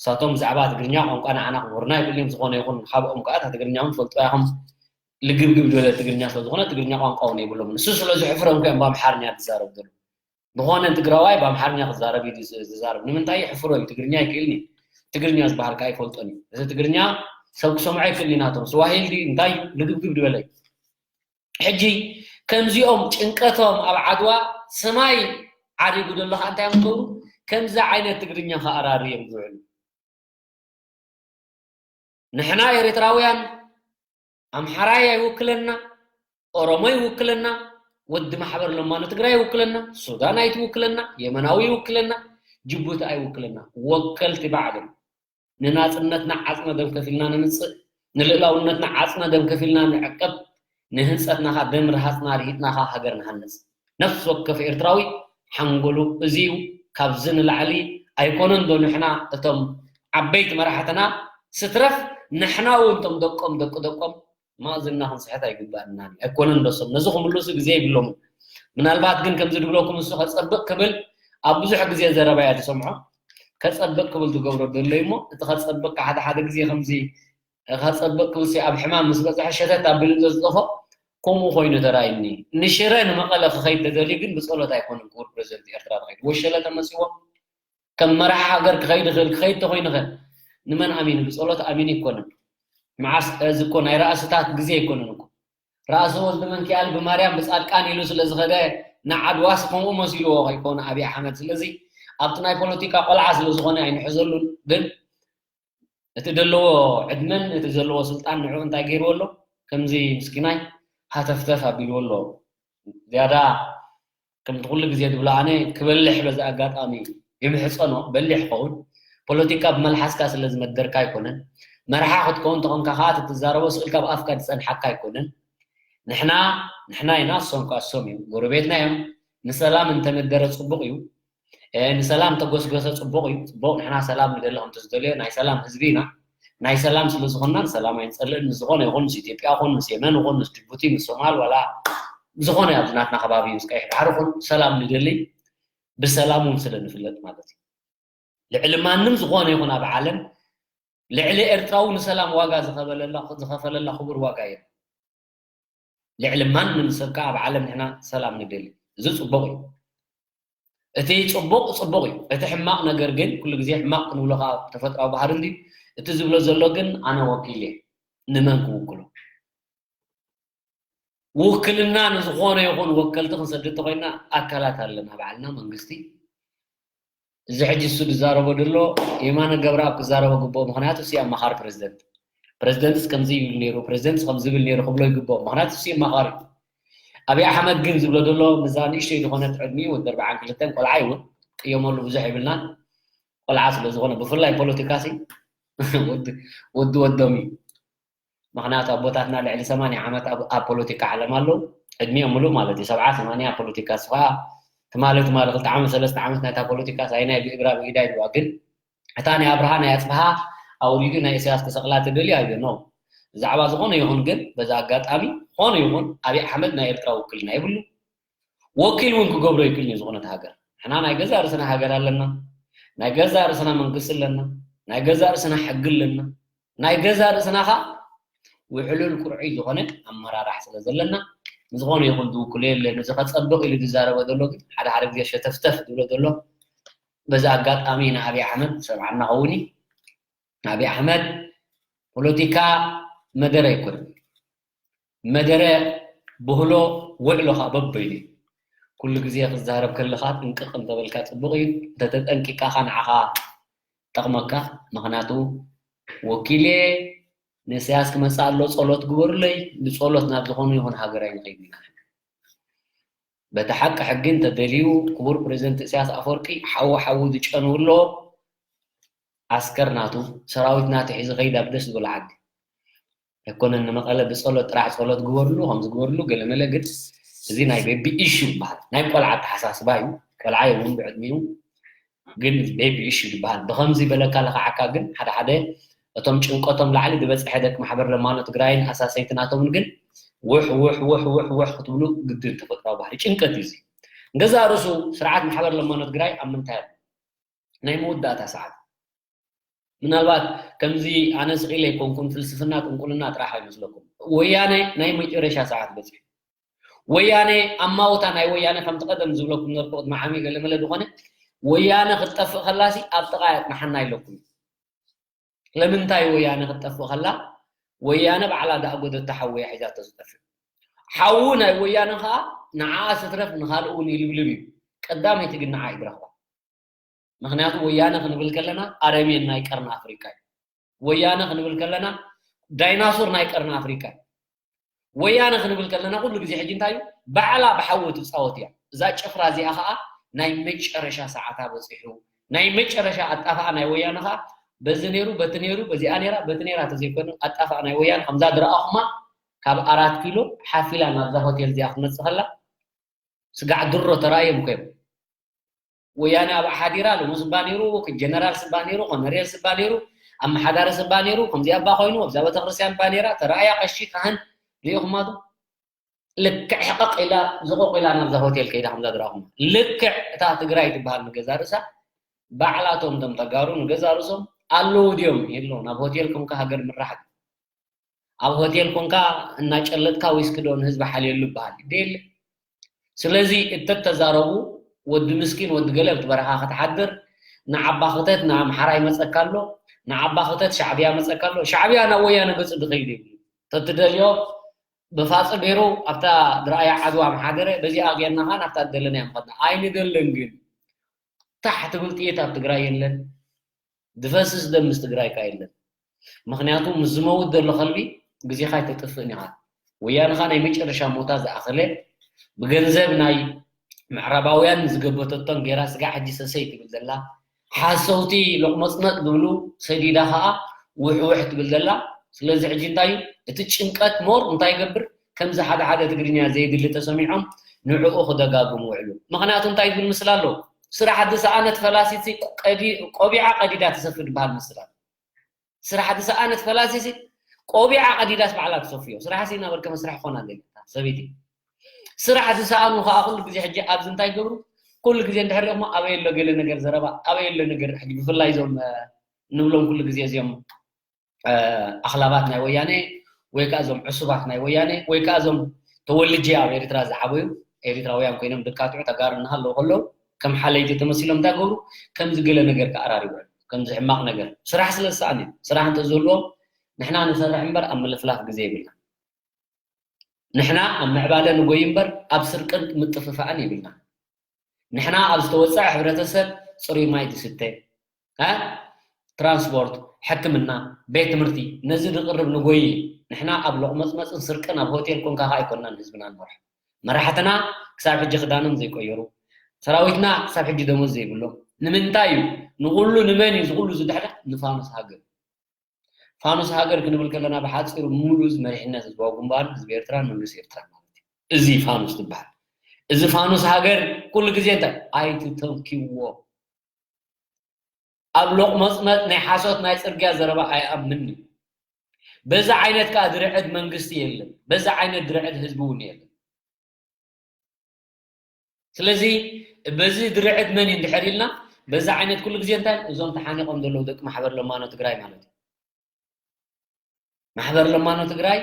እሳቶም ብዛዕባ ትግርኛ ቋንቋ ንዓና ክምህሩና ይብልዮም። ዝኾነ ይኹን ካብኦም ከዓ እታ ትግርኛ እውን ትፈልጥዋ ኢኹም። ልግብግብ ዝበለ ትግርኛ ስለ ዝኾነ ትግርኛ ቋንቋ እውን የብሎም። ንሱ ስለ ዝሕፍሮም ከ እዮም ብኣምሓርኛ ዝዛረቡ ዘለዉ። ዝኾነ ትግራዋይ ብኣምሓርኛ ክዛረብ እዩ ዝዛረብ። ንምንታይ? ይሕፍሮ እዩ። ትግርኛ ይክእልኒ፣ ትግርኛ ዝበሃል ከዓ ይፈልጦን እዩ። እዚ ትግርኛ ሰብ ክሰምዖ ይክእልኒ ናቶም ስዋሂል ድዩ እንታይ ልግብግብ ዝበለ እዩ። ሕጂ ከምዚኦም ጭንቀቶም ኣብ ዓድዋ ሰማይ ዓሪጉ ዘሎ ከዓ እንታይ እዮም ዝገብሩ? ከምዚ ዓይነት ትግርኛ ከኣራሪ እዮም ዝውዕሉ። ንሕና ኤርትራውያን ኣምሓራይ ኣይውክለና፣ ኦሮሞ ይውክለና፣ ወዲ ማሕበር ለማኖ ትግራይ ይውክለና፣ ሱዳን ኣይትውክለና፣ የመናዊ ይውክለና፣ ጅቡቲ ኣይውክለና። ወከልቲ ባዕሎም ንናጽነትና ዓጽመ ደም ከፊልና ንምጽእ፣ ንልእላውነትና ዓጽመ ደም ከፊልና ንዕቀብ፣ ንህንጸትናኻ ደም ረሃጽና ርሂጥናኻ ሃገር ንሃንጽ። ነፍሲ ወከፍ ኤርትራዊ ሓንጎሉ እዚ እዩ። ካብዚ ንላዕሊ ኣይኮነን ዶ ንሕና እቶም ዓበይቲ መራሕትና ስትረፍ ንሕና እውን እቶም ደቆም ደቂ ደቆም ማእዝንና ክንስሕት ኣይግባእናን እዩ። ኣይኮነን ዶ ሰብ ነዚ ክምልሱ ግዜ የብሎምን። ምናልባት ግን ከምዚ ድብለኩም ንሱ ከጸብቕ ክብል ኣብ ብዙሕ ግዜ ዘረባ እያ ዝሰምዖ። ከጸብቕ ክብል ዝገብሮ ዘሎ እዩ እሞ እቲ ከጸብቕ ሓደ ሓደ ግዜ ከምዚ ከጸብቕ ክብልሲ ኣብ ሕማም ምስ በጽሐ ሸተት ኣቢሉ እንዶ ዝጠፎ ከምኡ ኮይኑ ተራእዩኒ። ንሽረ ንመቐለ ክኸይድ ተደልዩ ግን ብጸሎት ኣይኮነን ክቡር ፕረዚደንት ኤርትራ ዝኸይድ። ወሸለ ተመጺዎ ከም መራሒ ሃገር ክኸይድ ይኽእል፣ ክኸይድ ተኾይኑ ኸ ንመን ኣሚኑ? ብጸሎት ኣሚኑ ኣይኮነን። መዓስ እዚ እኮ ናይ ራእስታት ግዜ ኣይኮነን እኮ። ራእሲ ወልደ መንኪኤል ብማርያም ብጻድቃን ኢሉ ስለ ዝኸደ ንዓድዋስ ከምኡ መሲልዎ ከይኮነ ኣብይ ኣሕመድ። ስለዚ ኣብቲ ናይ ፖለቲካ ቆልዓ ስለ ዝኾነ ኣይንሕዘሉን። ግን እቲ ዘለዎ ዕድመን እቲ ዘለዎ ስልጣን ንዕኡ እንታይ ገይርዎ ኣሎ? ከምዚ ምስኪናይ ሃተፍተፍ ኣቢልዎ ኣሎ። ዝያዳ ከምቲ ኩሉ ግዜ ዝብሎ ኣነ ክበልሕ በዚ ኣጋጣሚ ይምሕጸኖ፣ በሊሕ ክኸውን። ፖለቲካ ብመልሓስካ ስለ ዝመደርካ ኣይኮነን። መርሓ ክትከውን ተኾንካ ከኣ እቲ ትዛረቦ ስእልካ ኣብ ኣፍካ ዝጸንሓካ ኣይኮነን። ንሕና ንሕና ኢና፣ እሶም ከኣ እሶም እዮም። ጎረቤትና እዮም። ንሰላም እንተመደረ ጽቡቕ እዩ። ንሰላም ተጎስጎሰ ጽቡቕ እዩ። ጽቡቕ፣ ንሕና ሰላም ንደሊ ከምቲ ዝደልዮ ናይ ሰላም ህዝቢ ኢና። ናይ ሰላም ስለ ዝኾንና ንሰላም ኣይንጸልእን። ንዝኾነ ይኹን ምስ ኢትዮጵያ ይኹን ምስ የመን ይኹን ምስ ጅቡቲ ምስ ሶማል ዋላ ዝኾነ ኣብዚ ናትና ከባቢ ምስ ቀይሕ ባሕሪ ይኹን ሰላም ንደሊ፣ ብሰላም እውን ስለ ንፍለጥ ማለት እዩ። ልዕሊ ማንም ዝኾነ ይኹን ኣብ ዓለም ልዕሊ ኤርትራዊ ንሰላም ዋጋ ዝኸፈለላ ዝኸፈለላ ክቡር ዋጋ የለን። ልዕሊ ማንም ሰብ ከኣ ኣብ ዓለም ንሕና ሰላም ንደሊ። እዚ ጽቡቕ እዩ። እቲ ጽቡቕ ጽቡቕ እዩ። እቲ ሕማቕ ነገር ግን ኩሉ ግዜ ሕማቕ ክንብሎ ከኣ ተፈጥራዊ ባህሪ እንድዩ። እቲ ዝብሎ ዘሎ ግን ኣነ ወኪል እየ። ንመን ክውክሎ? ውክልና ንዝኾነ ይኹን ወከልቲ ክንሰድድ ተኾይና ኣካላት ኣለና፣ ባዕልና መንግስቲ። እዚ ሕጂ እሱ ዝዛረቦ ዘሎ የማነ ገብረኣብ ክዛረቦ ግብኦ፣ ምኽንያቱ እሱ ኣማኻሪ ፕሬዚደንት። ፕሬዚደንትስ ከምዚ ይብል ነይሩ፣ ፕሬዚደንትስ ከምዚ ይብል ነይሩ ክብሎ ይግብኦ፣ ምኽንያቱ እሱ ኣማኻሪ። ኣብይ ኣሕመድ ግን ዝብሎ ዘሎ ምስዛ ንእሽተይ ዝኾነት ዕድሚኡ ወዲ ኣርብዓን ክልተን ቆልዓ እዩ እውን፣ ቅየመሉ ብዙሕ የብልናን። ቆልዓ ስለ ዝኾነ ብፍላይ ፖለቲካ ሲ ወዲ ወዲ ወዶም እዩ። ምኽንያቱ ኣቦታትና ልዕሊ ሰማንያ ዓመት ኣብ ኣብ ፖለቲካ ዓለም ኣለዉ። ዕድሚኦም ምሉእ ማለት እዩ። ሰብዓ ሰማንያ ኣብ ፖለቲካ፣ ንሱ ኸኣ ትማሊ ትማሊ ክልተ ዓመት ሰለስተ ዓመት ናይታ ፖለቲካ ሳይናይ ብእግራ ብኢዳ ይብልዋ። ግን እታ ናይ ኣብርሃ ናይ ኣጽብሃ ኣውሪዱ ናይ ኢሳያስ ክሰቕላ ትደልዩ ኣዩ ኖ። ብዛዕባ ዝኾነ ይኹን ግን በዚ ኣጋጣሚ ዝኾነ ይኹን ኣብይ ኣሕመድ ናይ ኤርትራ ውክልና የብሉ። ወኪል እውን ክገብሮ ይክእል እዩ ዝኾነት ሃገር። ንሕና ናይ ገዛእ ርእስና ሃገር ኣለና። ናይ ገዛእ ርእስና መንግስቲ ኣለና። ናይ ገዛእ ርእስና ሕጊ ኣለና። ናይ ገዛእ ርእስና ኸኣ ውሕሉል ቁርዑይ ዝኾነ ኣመራራሕ ስለ ዘለና ንዝኾነ ይኹን ዝውክሎ የለን። እዚ ከጸብቕ ኢሉ ዝዛረበ ዘሎ ግን ሓደ ሓደ ግዜ ሸተፍተፍ ዝብሎ ዘሎ በዚ ኣጋጣሚ ንኣብይ ኣሕመድ ሰምዓና ኸውን እዩ። ኣብይ ኣሕመድ ፖለቲካ መደረ ኣይኮነን። መደረ ብህሎ ውዕሎ ኸኣ በበይኑ እዩ። ኩሉ ግዜ ክዛረብ ከለኻ ጥንቅቕ እንተበልካ ጽቡቕ እዩ። እንተተጠንቂቕካ ኸኣ ንዓኻ ጠቕመካ። ምኽንያቱ ወኪል እየ፣ ንእሰያስ ክመጽእ ኣሎ ጸሎት ግበሩለይ፣ ብጸሎት ናብ ዝኾነ ይኹን ሃገር ኣይንኸይድን ኢና። በቲ ሓቂ ሕጊ እንተደልዩ ክቡር ፕሬዚደንት እሰያስ ኣፈወርቂ ሓዊ ሓዊ ዝጨንው ኣሎ። ዓስከር ናቱ ሰራዊት ናቱ ሒዙ ከይድ ኣብ ደስ ዝበሎ ዓዲ ኣይኮነን። ንመቐለ ብጸሎት ጥራሕ ጸሎት ግበርሉ ከምዚ ግበርሉ ገለመለ ግን እዚ ናይ ቤቢ ኢሹ ይበሃል። ናይ ቆልዓ ኣተሓሳስባ እዩ። ቆልዓ እዩ እውን ብዕድሚኡ ግን ቤቢ ኢሹ ይበሃል። ብኸምዚ በለካ ለኻዓካ ግን ሓደ ሓደ እቶም ጭንቀቶም ላዕሊ ዝበጽሐ ደቂ ማሕበር ለማኖ ትግራይን ኣሳሰይቲ ናቶምን ግን ውሕ ውሕ ውሕ ውሕ ውሕ ክትብሉ ግድን ተፈጥራዊ ባህሪ ጭንቀት እዩ። እዚ ንገዛእ ርእሱ ስርዓት ማሕበር ለማኖ ትግራይ ኣብ ምንታይ ኣሎ? ናይ መወዳእታ ሰዓት ምናልባት ከምዚ ኣነ ስቕ ኢለ ኣይኮንኩን ፍልስፍና ጥንቁልና ጥራሕ ኣይመስለኩም። ወያነ ናይ መጨረሻ ሰዓት በፂሑ። ወያነ ኣማውታ ናይ ወያነ ከምቲ ቀደም ዝብለኩም ነበርኩ ቅድሚ ዓሚ ገለመለ ዝኾነ ወያነ ክትጠፍእ ከላሲ ኣብ ጥቓ የጥንሓና ኢለኩም። ለምንታይ ወያነ ክትጠፍእ ከላ ወያነ ባዕላ ዳኣ ጎደታ ሓዊ እያ ሒዛቶ ዝጠፍእ። ሓዊ ናይ ወያነ ኸኣ ንዓኣ ስትረፍ ንኻልእ እውን ይልብልብ እዩ። ቀዳመይቲ ግን ንዓ እዩ ድረኽባ። ምኽንያቱ ወያነ ክንብል ከለና ኣረሜን ናይ ቀርኒ ኣፍሪቃ እዩ። ወያነ ክንብል ከለና ዳይናሶር ናይ ቀርኒ ኣፍሪቃ እዩ። ወያነ ክንብል ከለና ኩሉ ግዜ ሕጂ እንታይ እዩ ባዕላ ብሓዊ ትፃወት እያ። እዛ ጭፍራ እዚኣ ከዓ ናይ መጨረሻ ሰዓታ በፂሑ ናይ መጨረሻ ኣጣፋኣ ናይ ወያነ ከዓ በዚ ነይሩ በቲ ነይሩ በዚኣ ነይራ በቲ ነይራ ተዘይኮይኑ ኣጣፋኣ ናይ ወያነ ከምዛ ዝረኣኹማ ካብ ኣራት ኪሎ ሓፊላ ናብዛ ሆቴል እዚኣ ክትመፅእ ከላ ስጋዕ ድሮ ተራእዮም እኮ እዮም። ወያነ ኣብ ሓዲራ ሎሚ ስባ ነይሩ ጀነራል ስባ ነይሩ ኮነሬል ስባ ነይሩ ኣመሓዳሪ ስባ ነይሩ ከምዚ ኣባ ኮይኑ ኣብዛ ቤተክርስትያን ባኔራ ተራእያ ቀሺ ካህን ሪኢኹማ ዶ? ልክዕ ሕቐቕ ኢላ ዝቑቕ ኢላ ናብዛ ሆቴል ከይዳ ከምዛ ዝረኣኹማ ልክዕ እታ ትግራይ ትበሃል ንገዛ ርእሳ ባዕላቶም ቶም ተጋሩ ንገዛ ርእሶም ኣለዉ ድዮም የለውን ኣብ ሆቴል ኮንካ ሃገር ምራሕ ኣብ ሆቴል ኮንካ እናጨለጥካ ዊስኪ ዶ ንህዝቢ ሓልየሉ ይበሃል ደየለ ስለዚ እተተዛረቡ ወዲ ምስኪን ወዲ ገለ ኣብቲ በረኻ ክትሓድር ንዓባ ክተት ንኣምሓራ ይመፀካ ኣሎ ንዓባ ክተት ሻዕብያ መፀካ ኣሎ ሻዕብያ ናብ ወያነ ገፁ ድኸይድ ይብሉ ተትደልዮ ብፋፀ ገይሩ ኣብታ ዝረኣያ ዓድዋ ምሓደረ፣ በዚኣ ጌርና ከዓ ናብታ ዝደለናዮ ምኸድና። ኣይንደልን ግን፣ ታሕ ትብል ጥይት ኣብ ትግራይ የለን፣ ዝፈስስ ደም ምስ ትግራይ ከዓ የለን። ምኽንያቱ ምስ ዝመውት ዘሎ ከልቢ ግዜኻ ኣይተጥፍእን ኢኻ። ወያነ ኸዓ ናይ መጨረሻ ሞታ ዝኣኸለ፣ ብገንዘብ ናይ ምዕራባውያን ዝገበተቶን ጌራ ስጋዕ ሕጂ ሰሰይ ትብል ዘላ፣ ሓሰውቲ ሎቕመጽመጥ ዝብሉ ሰዲዳ ኸዓ ውሕውሕ ትብል ዘላ። ስለዚ ሕጂ እንታይ እዩ እቲ ጭንቀት ሞር እንታይ ይገብር? ከምዚ ሓደ ሓደ ትግርኛ ዘይድሊ ተሰሚዖም ንዕኡ ክደጋግሙ ውዕሉ። ምኽንያቱ እንታይ ዝብል ምስላ ኣሎ? ስራሕ ዝሰኣነት ፈላሲት ሲ ቀዲ-፣ ቆቢዓ ቀዲዳ ትሰፍር ዝበሃል ምስላ ኣሎ። ስራሕ ዝሰኣነት ፈላሲት ሲ ቆቢዓ ቀዲዳስ ባዕላ ትሰፍዮ። ስራሕ ሲ እናበልከ መስርሕ ክኾና ዘይብልካ ሰበይቲ። ስራሕ ዝሰኣኑ ከዓ ኩሉ ግዜ ሕጂ ኣብዚ እንታይ ይገብሩ? ኩሉ ግዜ እንድሕር ሪኦሞ ኣበይ ኣሎ ገለ ነገር ዘረባ፣ ኣበይ ኣሎ ነገር ሕጂ ብፍላይ እዞም፣ እ፣ ንብሎም ኩሉ ግዜ እዚኦም፣ እ፣ ኣኽላባት ናይ ወያነ ወይ ከዓ እዞም ዕሱባት ናይ ወያነ ወይ ከዓ እዞም ተወልጄ ኣብ ኤርትራ ዝዓበዩ ኤርትራውያን ኮይኖም ድካትዑ ተጋሩ እናሃለዉ ከለዉ ከም ሓለይቲ ተመሲሎም እንታይ ገብሩ? ከምዚ ገለ ነገር ክኣራርዩ ውዕሉ። ከምዚ ሕማቕ ነገር ስራሕ ስለ ዝሰኣኑ እዮም። ስራሕ እንተዝህልዎም ንሕና ንሰርሕ እምበር ኣብ ምልፍላፍ ግዜ የብልና። ንሕና ኣብ ምዕባለ ንጎይ እምበር ኣብ ስርቅን ምጥፍፋእን የብልና። ንሕና ኣብ ዝተወፀዐ ሕብረተሰብ ፅሩይ ማይ ዝስተ፣ እ? ትራንስፖርት፣ ሕክምና፣ ቤት ትምህርቲ ነዚ ዝቕርብ ንጎይ። ንሕና ኣብ ሎቕመፅመፅን ስርቅን ኣብ ሆቴል ኮንካ ከዓ ኣይኮንናን ህዝብና ንመርሖ። መራሕትና ክሳብ ሕጂ ክዳኖም ዘይቀየሩ፣ ሰራዊትና ክሳብ ሕጂ ደሞዝ ዘይብሎም ንምንታይ እዩ? ንኹሉ ንመን እዩ ዝኹሉ ዝድሕዳ? ንፋኑስ ሃገር። ፋኑስ ሃገር ክንብል ከለና ብሓፂሩ ምሉእ እዚ መሪሕነት ህዝባዊ ግንባርን ህዝቢ ኤርትራን መንግስቲ ኤርትራን ማለት እዩ። እዚ ፋኑስ ዝበሃል እዚ ፋኑስ ሃገር ኩሉ ግዜ እንታይ ኣይትተንኪዎ። ኣብ ሎቕመፅመፅ ናይ ሓሶት ናይ ፅርግያ ዘረባ ኣይኣምን እዩ። በዛ ዓይነት ከዓ ድርዕት መንግስቲ የለን። በዛ ዓይነት ድርዕት ህዝቢ እውን የለን። ስለዚ በዚ ድርዕት መን እዩ እንድሕር ኢልና በዛ ዓይነት ኩሉ ግዜ እንታይ እዞም ተሓኒቆም ዘለዉ ደቂ ማሕበር ለማኖ ትግራይ ማለት እዩ። ማሕበር ለማኖ ትግራይ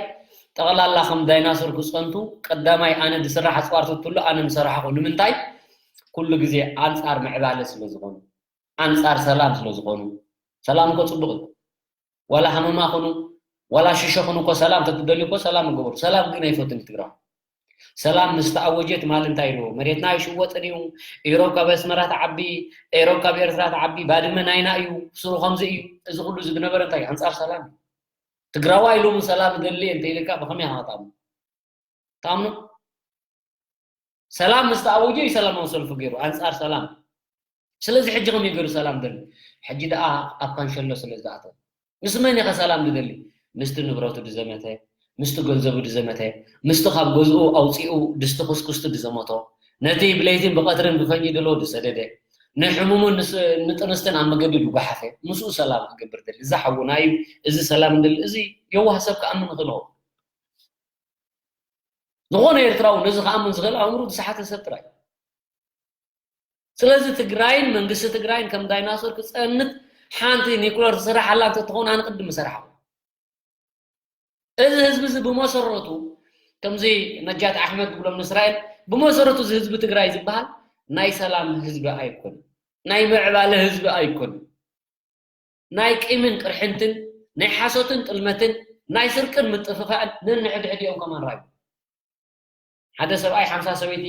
ጠቕላላ ከም ዳይናሶር ክፀንቱ ቀዳማይ ኣነ ዝስራሕ ኣፅዋር ተትሉ ኣነ ምሰራሕኹ። ንምንታይ? ኩሉ ግዜ ኣንፃር ምዕባለ ስለ ዝኾኑ፣ ኣንፃር ሰላም ስለ ዝኾኑ። ሰላም እኮ ፅቡቕ እዩ። ዋላ ሃመማ ኹኑ ዋላ ሽሾ ኹኑ እኮ ሰላም ተትደልዩ እኮ ሰላም እገበሩ። ሰላም ግን ኣይፈቱን ትግራዋይ። ሰላም ምስ ተኣወጀ ትማሊ እንታይ ኢልዎ? መሬትና ኣይሽወጥን እዩ፣ ኢሮብ ካብ ኣስመራ ትዓቢ፣ ኢሮብ ካብ ኤርትራ ትዓቢ፣ ባድመ ናይና እዩ፣ ስሩ ከምዚ እዩ። እዚ ኩሉ እዚ ዝነበረ እንታይ ኣንፃር ሰላም እዩ። ትግራዋይ ሎሚ ሰላም እደሊ እንተ ኢልካ ብኸመይ ኢኻ ክትኣምኖ? ትኣምኖ? ሰላም ምስ ተኣወጀ እዩ ሰላማዊ ሰልፊ ገይሩ ኣንፃር ሰላም። ስለዚ ሕጂ ከመይ ገይሩ ሰላም ደሊ? ሕጂ ደኣ ኣብ ካንሸሎ ስለ ዝኣተወ ምስ መን ኢኸ ሰላም ዝደሊ? ምስቲ ንብረቱ ዝዘመተ፣ ምስቲ ገንዘቡ ዝዘመተ፣ ምስቲ ካብ ገዝኡ ኣውፂኡ ድስቲ ኩስኩስቲ ዝዘመቶ፣ ነቲ ብለይትን ብቐትርን ብፈንጂ ደሎ ዝሰደደ፣ ንሕሙሙን ንጥንስትን ኣብ መገዲ ዝጓሓፈ ምስኡ ሰላም ክገብር ደሊ። እዚ ሓውና እዩ፣ እዚ ሰላም ደሊ፣ እዚ የዋህ ሰብ ክኣምን ይኽእል ይኸውን። ዝኾነ ኤርትራዊ ነዚ ክኣምን ዝኽእል ኣእምሩ ዝሰሓተ ሰብ ጥራይ። ስለዚ ትግራይን መንግስቲ ትግራይን ከም ዳይናሶር ክፀንት ሓንቲ ኒኩለር ትስራሕ ኣላ እንተትኸውን ኣነ ቅድም ምሰራሕኹ። እዚ ህዝቢ እዚ ብመሰረቱ ከምዚ ነጃት ኣሕመድ ዝብሎም ንእስራኤል ብመሰረቱ እዚ ህዝቢ ትግራይ ዝበሃል ናይ ሰላም ህዝቢ ኣይኮን፣ ናይ ምዕባለ ህዝቢ ኣይኮን። ናይ ቂምን ቅርሕንትን ናይ ሓሶትን ጥልመትን ናይ ስርቅን ምጥፍፋእን ነንሕድሕዲኦም ከማን ራዩ። ሓደ ሰብኣይ ሓምሳ ሰበይቲ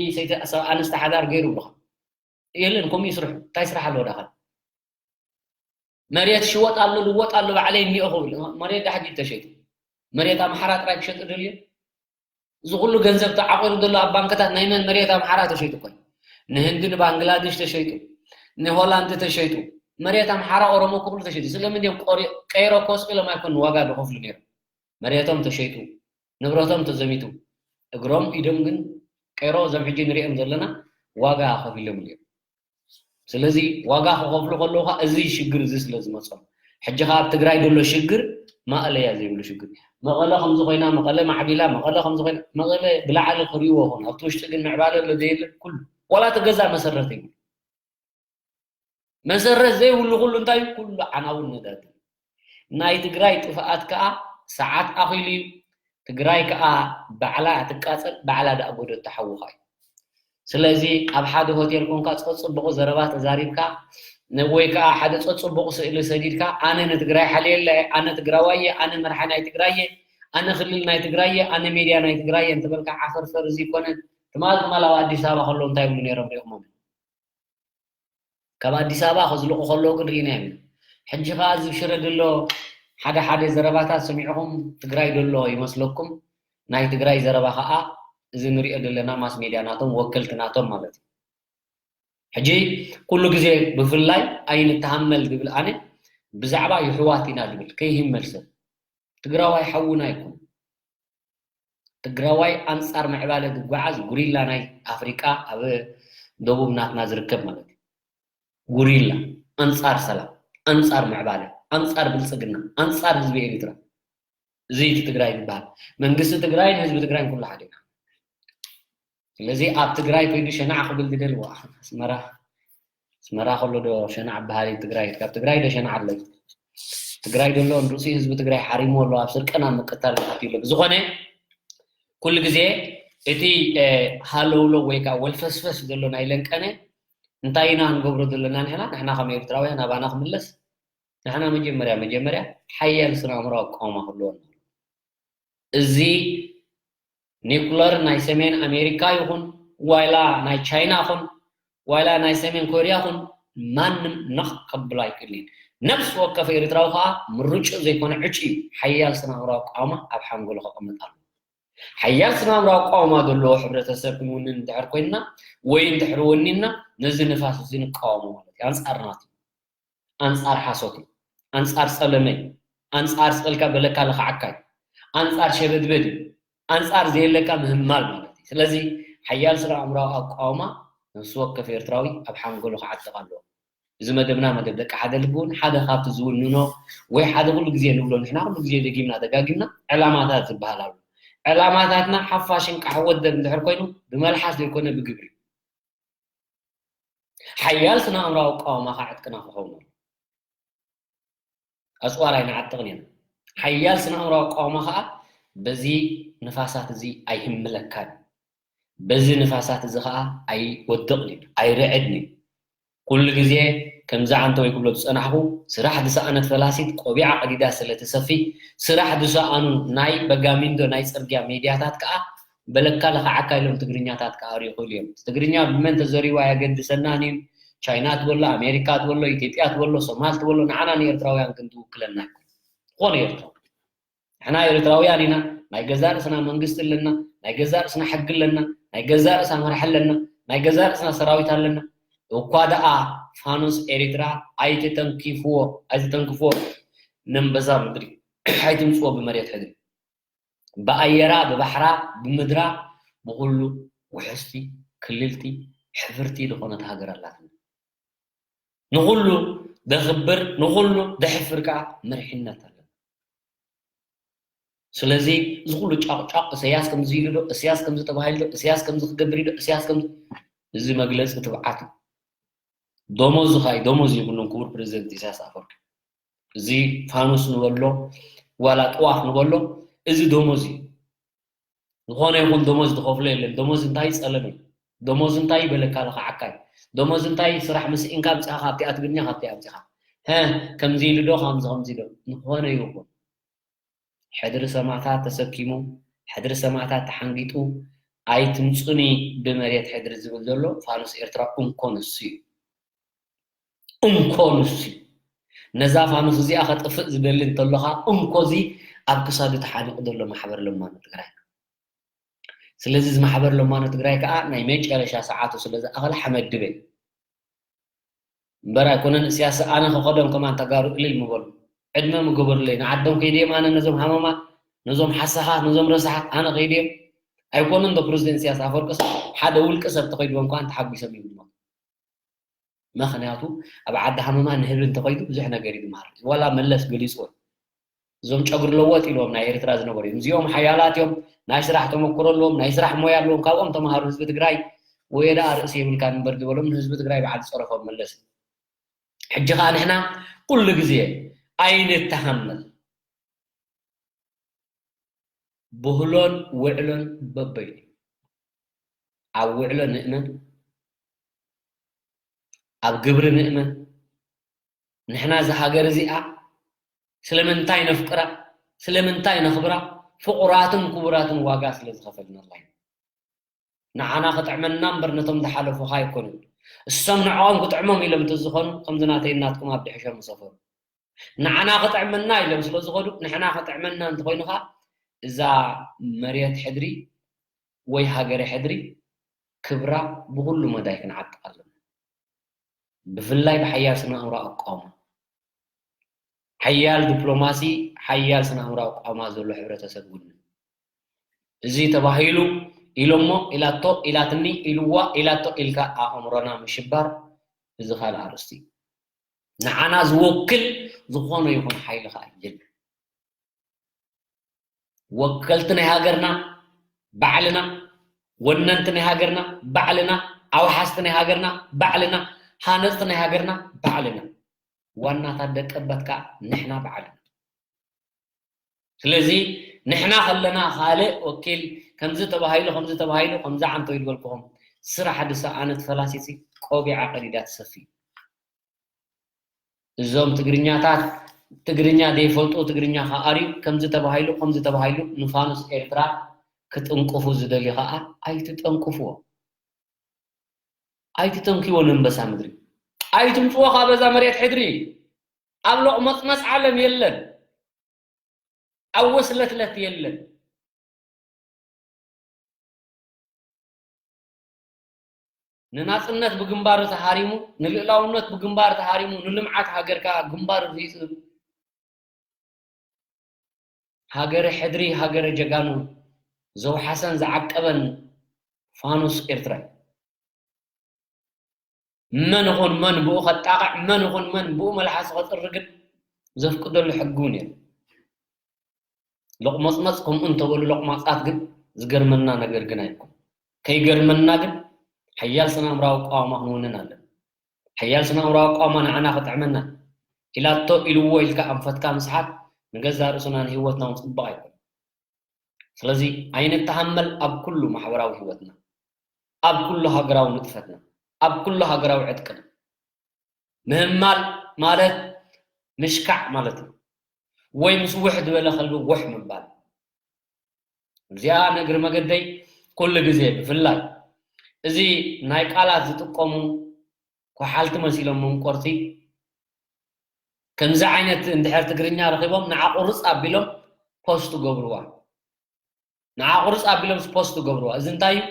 ኣንስቲ ሓዳር ገይሩ ብለኻ የለን። ከምኡ ይስርሑ እንታይ ስራሕ ኣለዎ ዳኸል? መሬት ሽወጥ ኣሎ ልወጥ ኣሎ ባዕለይ እኒኦ ክብል መሬት ዳሕጂ ተሸይጡ መሬት ኣምሓራ ጥራይ ክሸጡ ደልዮ። እዚ ኩሉ ገንዘብ ተዓቂሩ ዘሎ ኣብ ባንክታት ናይ መን መሬት ኣምሓራ ተሸይጡ እኮ ንህንዲ ንባንግላዴሽ ተሸይጡ ንሆላንድ ተሸይጡ መሬት ኣምሓራ ኦሮሞ ክብሉ ተሸይጡ ስለምን እዮም ቀይሮ ኮስቂሎም ኣይኮን ዋጋ ዝኸፍሉ ነይሩ መሬቶም ተሸይጡ ንብረቶም ተዘሚቱ እግሮም ኢዶም ግን ቀይሮ እዞም ሕጂ ንሪኦም ዘለና ዋጋ ከፊሎም እዮም ስለዚ ዋጋ ክኸፍሉ ከለዉ ከዓ እዚ ሽግር እዚ ስለ ዝመፆም ሕጂ ከዓ ኣብ ትግራይ ዘሎ ሽግር ማእለያ ዘይብሉ ሽግር መቐለ ከምዚ ኮይና መቐለ ማዕቢላ መቐለ ከምዚ ኮይና መቐለ ብላዕሊ ክሪእዎ ኾን ኣብቲ ውሽጢ ግን ምዕባለ ኣሎ ዘየለ ኩሉ ዋላ እቲ ገዛ መሰረት ይብሉ መሰረት ዘይብሉ ኩሉ እንታይ ኩሉ ዓናውን ነዳዲ ናይ ትግራይ ጥፍኣት ከዓ ሰዓት ኣኺሉ እዩ ትግራይ ከዓ ባዕላ ትቃፀል ባዕላ ዳኣ ጎደት ተሓውኻ እዩ ስለዚ ኣብ ሓደ ሆቴል ኮንካ ፀፅቡቑ ዘረባ ተዛሪብካ ወይ ከዓ ሓደ ፀፅቡቑ ስእሊ ሰዲድካ ኣነ ንትግራይ ሓልየለ ኣነ ትግራዋየ ኣነ መርሓ ናይ ትግራየ ኣነ ክልል ናይ ትግራይ እየ፣ ኣነ ሜድያ ናይ ትግራይ እየ እንተበልካ ዓፈርፈር እዚ ይኮነ። ትማል ትማል ኣብ ኣዲስ ኣበባ ከለዉ እንታይ ይብሉ ነይሮም ሪኢኹሞም? ካብ ኣዲስ ኣበባ ከዝልቑ ከለዉ ግን ርኢናዮም ኢና። ሕጂ ከኣ እዚ ሽረ ዘሎ ሓደ ሓደ ዘረባታት ሰሚዕኹም ትግራይ ዘሎ ይመስለኩም። ናይ ትግራይ ዘረባ ከኣ እዚ ንሪኦ ዘለና ማስ ሜድያ ናቶም ወከልቲ ናቶም ማለት እዩ። ሕጂ ኩሉ ግዜ ብፍላይ ኣይንተሃመል ዝብል ኣነ ብዛዕባ ይሕዋት ኢና ዝብል ከይህመል ሰብ ትግራዋይ ሓውና ይኩን። ትግራዋይ ኣንጻር ምዕባለ ዝጓዓዝ ጉሪላ ናይ ኣፍሪቃ ኣብ ደቡብ ናትና ዝርከብ ማለት እዩ። ጉሪላ ኣንጻር ሰላም፣ ኣንጻር ምዕባለ፣ ኣንጻር ብልጽግና፣ ኣንጻር ህዝቢ ኤሪትራ። እዚ እቲ ትግራይ ዝበሃል መንግስቲ ትግራይን ህዝቢ ትግራይን ኩሉ ሓደ ኢና። ስለዚ ኣብ ትግራይ ከይዱ ሸናዕ ክብል ዝደልዋ ኣስመራ ኣስመራ ከሎ ዶ ሸናዕ በሃሊ ትግራይ ካብ ትግራይ ዶ ሸናዕ ኣሎ? ትግራይ ዘሎ ንርእሲ ህዝቢ ትግራይ ሓሪሙ ኣሎ ኣብ ስርቅን ኣብ ምቅታል ኣትዩ ኣሎ። ብዝኾነ ኩሉ ግዜ እቲ ሃለውሎ ወይ ከዓ ወልፈስፈስ ዘሎ ናይ ለንቀነ እንታይ ኢና ንገብሮ ዘለና ንሕና ንሕና ከም ኤርትራውያን ኣባና ክምለስ ንሕና መጀመርያ መጀመርያ ሓያል ስነ ኣእምሮ ኣቃውማ ክህልወና እዚ ኒኩለር ናይ ሰሜን ኣሜሪካ ይኹን ዋይላ ናይ ቻይና ኹን ዋይላ ናይ ሰሜን ኮርያ ኹን ማንም ነኽ ከብሎ ኣይክእልን። ነፍሲ ወከፍ ኤርትራዊ ከዓ ምርጭኡ ዘይኮነ ዕጭ እዩ ሓያል ስነ ኣእምራዊ ኣቃውማ ኣብ ሓንጎሉ ከቐምጥ ኣለዎ። ሓያል ስነ ኣእምራዊ ኣቃውማ ዘለዎ ሕብረተሰብ ክንውንን እንድሕር ኮይንና ወይ እንድሕር ወኒንና ነዚ ንፋስ እዚ ንቃወሞ ማለት እዩ። ኣንጻር ናቱ ኣንጻር ሓሶት እዩ፣ ኣንጻር ጸለመ እዩ፣ ኣንጻር ስእልካ በለካ ለኽዓካ እዩ፣ ኣንጻር ሸበድበድ እዩ፣ ኣንጻር ዘየለካ ምህማል ማለት እዩ። ስለዚ ሓያል ስነ ኣእምራዊ ኣቃውማ ነፍሲ ወከፍ ኤርትራዊ ኣብ ሓንጎሉ ክዓጥቕ ኣለዎ። እዚ መደብና መደብ ደቂ ሓደ ልቢ እውን ሓደ ካብቲ ዝውንኖ ወይ ሓደ ኩሉ ግዜ ንብሎ ንሕና ኩሉ ግዜ ደጊምና ደጋጊምና ዕላማታት ዝበሃል ኣሎ። ዕላማታትና ሓፋሽን ቃሕ ወደብ እንድሕር ኮይኑ ብመልሓስ ዘይኮነ ብግብሪ ሓያል ስነ ኣእምራዊ ኣቃውማ ከዓ ዕጥቅና ክኸውን ኣሎ። ኣፅዋር ኣይንዓጥቕን ኢና። ሓያል ስነ ኣእምራዊ ኣቃውማ ከዓ በዚ ንፋሳት እዚ ኣይህምለካን እዩ። በዚ ንፋሳት እዚ ከዓ ኣይወድቕን እዩ፣ ኣይርዕድን እዩ። ኩሉ ግዜ ከምዚ ዓንተ ወይ ክብሎ ዝፀናሕኩ ስራሕ ዝሰኣነት ፈላሲት ቆቢዓ ቀዲዳ ስለ ትሰፊ ስራሕ ዝሰኣኑ ናይ በጋሚንዶ ናይ ፅርግያ ሜድያታት ከዓ በለካ ለኽዓካ ኢሎም ትግርኛታት ክኣርዩ ይኽእሉ እዮም። ትግርኛ ብመን ተዘሪቡ ኣየገድሰናን እዩ። ቻይና ትበሎ፣ ኣሜሪካ ትበሎ፣ ኢትዮጵያ ትበሎ፣ ሶማል ትበሎ፣ ንዓና ንኤርትራውያን ግን ትውክለና ኣይኮነን። ዝኾነ ኤርትራዊ ንሕና ኤርትራውያን ኢና። ናይ ገዛእ ርእስና መንግስቲ ኣለና፣ ናይ ገዛእ ርእስና ሕጊ ኣለና፣ ናይ ገዛእ ርእስና መራሒ ኣለና፣ ናይ ገዛእ ርእስና ሰራዊት ኣለና። እኳ ደኣ ፋኖስ ኤርትራ ኣይትተንኪፍዎ፣ ኣይትተንክፍዎ ነምበዛ ምድሪ ኣይትምጽዎ ብመሬት ሕድሪ። ብኣየራ ብባሕራ ብምድራ ብኹሉ ውሕስቲ ክልልቲ ሕፍርቲ ዝኾነት ሃገር ኣላትና። ንኹሉ ደኽብር ንኹሉ ደሕፍር ከዓ መሪሕነት ኣለና። ስለዚ እዚ ኩሉ ጫቕጫቕ እሰያስ ከምዚ ኢሉ ዶ እሰያስ ከምዚ ተባሂሉ ዶ እሰያስ ከምዚ ክገብር ዶ እሰያስ ከምዚ እዚ መግለፂ ትብዓት እዩ። ደሞዝ ኸዓ ደሞዝ የብሉን ክቡር ፕሬዚደንት ኢሳያስ ኣፈወርቂ። እዚ ፋኑስ ንበሎ ዋላ ጥዋፍ ንበሎ እዚ ደሞዝ እዩ። ዝኾነ ይኹን ደሞዝ ዝኸፍሎ የለን። ደሞዝ እንታይ ፀለመ እዩ። ደሞዝ እንታይ በለካ ለኽዓካ እዩ። ደሞዝ እንታይ ስራሕ ምስኢንካ ኣብፅኻ ካብቲ ኣትግርኛ ካብቲ ኣብፅኻ ሀ ከምዚ ኢሉ ዶ ከምዚ ከምዚ ዶ ዝኾነ ይኹን ሕድሪ ሰማእታት ተሰኪሙ ሕድሪ ሰማእታት ተሓንጊጡ ኣይትምፁኒ ብመሬት ሕድሪ ዝብል ዘሎ ፋኑስ ኤርትራ እንኮ ንሱ እዩ። እንኮ ንሱ እዩ። ነዛ ፋኑስ እዚኣ ከጥፍእ ዝደሊ እንተሎ ኸዓ እንኮ እዚ ኣብ ክሳዱ ተሓኒቑ ዘሎ ማሕበር ለማኖ ትግራይ። ስለዚ እዚ ማሕበር ለማኖ ትግራይ ከዓ ናይ መጨረሻ ሰዓቱ ስለ ዝኣኸለ ሓመድ ድበ እምበር ኣይኮነን። እስያስ ኣነ ከኸዶም ከማን ተጋሩ እልል ምበሉ ዕድመ ምገበሩለይ ንዓዶም ከይደዮም ኣነ ነዞም ሃመማት ነዞም ሓሳኻት ነዞም ረሳሓት ኣነ ከይደዮም ኣይኮነን ዶ ፕሬዚደንት እስያስ ኣፈወርቅስ ሓደ ውልቂ ሰብ ተኸይድዎም ከኣ ተሓጒሶም ይብልዎም። ምኽንያቱ ኣብ ዓዲ ሃመማ ንህቢ እንተኸይዱ ብዙሕ ነገር እዩ ዝመሃር። ዋላ መለስ ገሊፅዎ። እዞም ጨጉሪ ለወጥ ኢልዎም ናይ ኤርትራ ዝነበሩ እዮም። እዚኦም ሓያላት እዮም፣ ናይ ስራሕ ተመክሮ ኣለዎም፣ ናይ ስራሕ ሞያ ኣለዎም፣ ካብኦም ተምሃሩ ህዝቢ ትግራይ ወይ ደኣ ርእሲ የብልካን እምበር ዝበሎም ንህዝቢ ትግራይ በዓል ዝፀረፎም መለስ እዩ። ሕጂ ከዓ ንሕና ኩሉ ግዜ ኣይንተሃመል። ብህሎን ውዕሎን በበይኑ ኣብ ውዕሎ ንእመን ኣብ ግብሪ ንእመን ንሕና እዛ ሃገር እዚኣ ስለምንታይ ነፍቅራ ስለምንታይ ነኽብራ ፍቑራትን ክቡራትን ዋጋ ስለ ዝኸፈልናላ እዩ። ንዓና ክጥዕመና እምበር ነቶም ዝሓለፉኻ ኣይኮኑን። እሶም ንዕኦም ክጥዕሞም ኢሎም እንተዝኾኑ ከምዚ ናተይ ናትኩም ኣብ ድሕሾም ምሰፈሩ። ንዓና ክጥዕመና ኢሎም ስለ ዝኸዱ ንሕና ክጥዕመና እንተኾይኑ ኸዓ እዛ መሬት ሕድሪ ወይ ሃገረ ሕድሪ ክብራ ብኹሉ መዳይ ክንዓጥቕ ኣለና። ብፍላይ ብሓያል ስነ ኣእምሮ ኣቋውማ፣ ሓያል ዲፕሎማሲ፣ ሓያል ስነ ኣእምሮ ኣቋውማ ዘሎ ሕብረተሰብ እውን እዚ ተባሂሉ ኢሎሞ ኢላቶ ኢላትኒ ኢልዋ ኢላቶ ኢልካ ኣእምሮና ምሽባር እዚ ካልእ ኣርእስቲ እዩ። ንዓና ዝወክል ዝኾነ ይኹን ሓይሊ ከዓ የለን። ወከልቲ ናይ ሃገርና ባዕልና፣ ወነንቲ ናይ ሃገርና ባዕልና፣ ኣውሓስቲ ናይ ሃገርና ባዕልና፣ ሃነፅቲ ናይ ሃገርና ባዕልና፣ ዋናታት ደቀበት ከዓ ንሕና ባዕልና። ስለዚ ንሕና ከለና ካልእ ወኪል ከምዚ ተባሂሉ ከምዚ ተባሂሉ ከምዚ ዓንቶ ይልበልኩኹም ስራሕ ድሰኣነት ፈላሲሲ ቆቢዓ ቀዲዳ ትሰፊ። እዞም ትግርኛታት ትግርኛ ዘይፈልጡ ትግርኛ ከኣርዩ ከምዚ ተባሂሉ ከምዚ ተባሂሉ ንፋኑስ ኤርትራ ክጥንቅፉ ዝደልዩ ከዓ ኣይትጠንቅፍዎ። ኣይትተንክዎ ንእንበሳ ምድሪ ኣይትምፅዎ ካብ በዛ መሬት ሕድሪ። ኣብ ሎቕመፅመፅ ዓለም የለን። ኣብ ወስለትለት የለን። ንናፅነት ብግንባሩ ተሃሪሙ፣ ንልእላውነት ብግንባር ተሃሪሙ፣ ንልምዓት ሃገር ከዓ ግንባሩ ሪኢፁ ሃገረ ሕድሪ ሃገረ ጀጋኑ ዘውሓሰን ዝዓቀበን ፋኑስ ኤርትራ እዩ። መን ይኹን መን ብኡ ከጣቕዕ፣ መን ይኹን መን ብኡ መልሓሱ ከፅሪ ግን ዘፍቅደሉ ሕጊ እውን የለን። ሎቕመፅመፅ ከምኡ እንተበሉ ሎቕማፃት ግን ዝገርመና ነገር ግን ኣይኮን። ከይገርመና ግን ሓያል ስነ ኣእምራዊ ኣቋዋማ ክንውንን ኣለና። ሓያል ስነ ኣእምራዊ ኣቋዋማ ንዓና ክጥዕመና ኢላቶ ኢልዎ ኢልካ ኣንፈትካ ምስሓት ንገዛእ ርእስና ንህይወትና እውን ፅቡቕ ኣይኮን። ስለዚ ኣይንተሃመል ኣብ ኩሉ ማሕበራዊ ህይወትና፣ ኣብ ኩሉ ሃገራዊ ንጥፈትና፣ ኣብ ኩሉ ሃገራዊ ዕጥቅና። ምህማል ማለት ምሽካዕ ማለት እዩ። ወይ ምስ ውሕ ዝበለ ከልቢ ውሕ ምባል። እዚኣ ንእግሪ መገደይ ኩሉ ግዜ ብፍላይ እዚ ናይ ቃላት ዝጥቀሙ ኮሓልቲ መሲሎም መንቆርቲ ከምዚ ዓይነት እንድሕር ትግርኛ ረኺቦም ንዓ ቁርፅ ኣቢሎም ፖስት ገብርዋ። ንዓ ቁርፅ ኣቢሎም ፖስት ገብርዋ። እዚ እንታይ እዩ?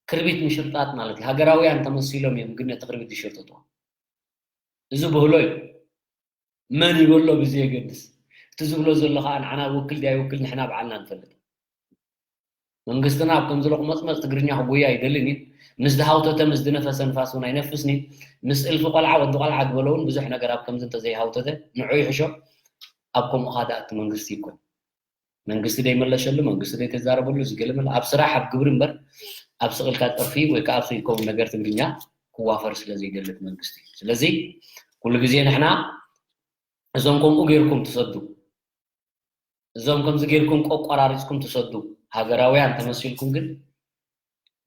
ክርቢት ምሽርጣጥ ማለት እዩ። ሃገራውያን ተመሲሎም እዮም ግን ነቲ ክርቢት ዝሽርጥጥዎ። እዚ ብህሎ እዩ። መን ይበሎ ብዘየገድስ እቲ ዝብሎ ዘሎ ከዓ ንዓና ውክል ድያ ይውክል ንሕና ባዕልና ንፈልጥ። መንግስትና ኣብ ከምዚ ሎቕመፅመፅ ትግርኛ ክጉያ ኣይደልን እዩ። ምስ ዝሃውተተ ምስ ዝነፈሰ ንፋስ እውን ኣይነፍስን እዩ። ምስ እልፊ ቆልዓ ወዲ ቆልዓ ዝበሎ እውን ብዙሕ ነገር ኣብ ከምዚ እንተዘይሃውተተ ንዑ ይሕሾ። ኣብ ከምኡ ከዓ ዝኣቲ መንግስቲ ይኮን። መንግስቲ ደይመለሸሉ መንግስቲ ደይተዛረበሉ እዚ ገለ መለ ኣብ ስራሕ ኣብ ግብሪ እምበር ኣብ ስቕ ኢልካ ፀርፊ ወይ ከዓ ኣብ ዘይከውን ነገር ትግርኛ ክዋፈር ስለ ዘይደሊ እቲ መንግስቲ። ስለዚ ኩሉ ግዜ ንሕና እዞም ከምኡ ገይርኩም ትሰዱ እዞም ከምዚ ገይርኩም ቆቆራሪፅኩም ትሰዱ ሃገራውያን ተመሲልኩም ግን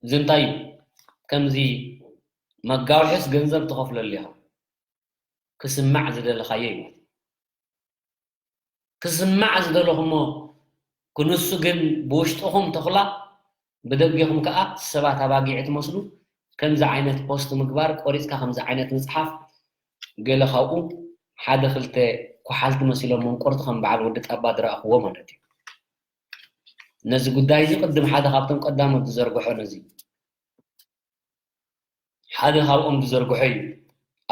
እዚ እንታይ እዩ? ከምዚ መጋውሕስ ገንዘብ ትኸፍለሉ ኢኻ። ክስማዕ ዝደለኻዮ እዩ ማለት እዩ። ክስማዕ ዝደለኹሞ ክንሱ ግን ብውሽጥኹም ተኹላ ብደገኹም ከዓ ሰባት ኣባጊዕ ትመስሉ። ከምዚ ዓይነት ፖስት ምግባር ቆሪፅካ ከምዚ ዓይነት ምፅሓፍ ገለ ካብኡ ሓደ ክልተ ኮሓልቲ መሲሎም መንቆርቲ ከም በዓል ወዲ ጣባ ዝረኣኽዎ ማለት እዩ። ነዚ ጉዳይ እዚ ቅድም ሓደ ካብቶም ቀዳሞት ዝዘርግሖ ነዚ ሓደ ካብኦም ዝዘርግሖ እዩ።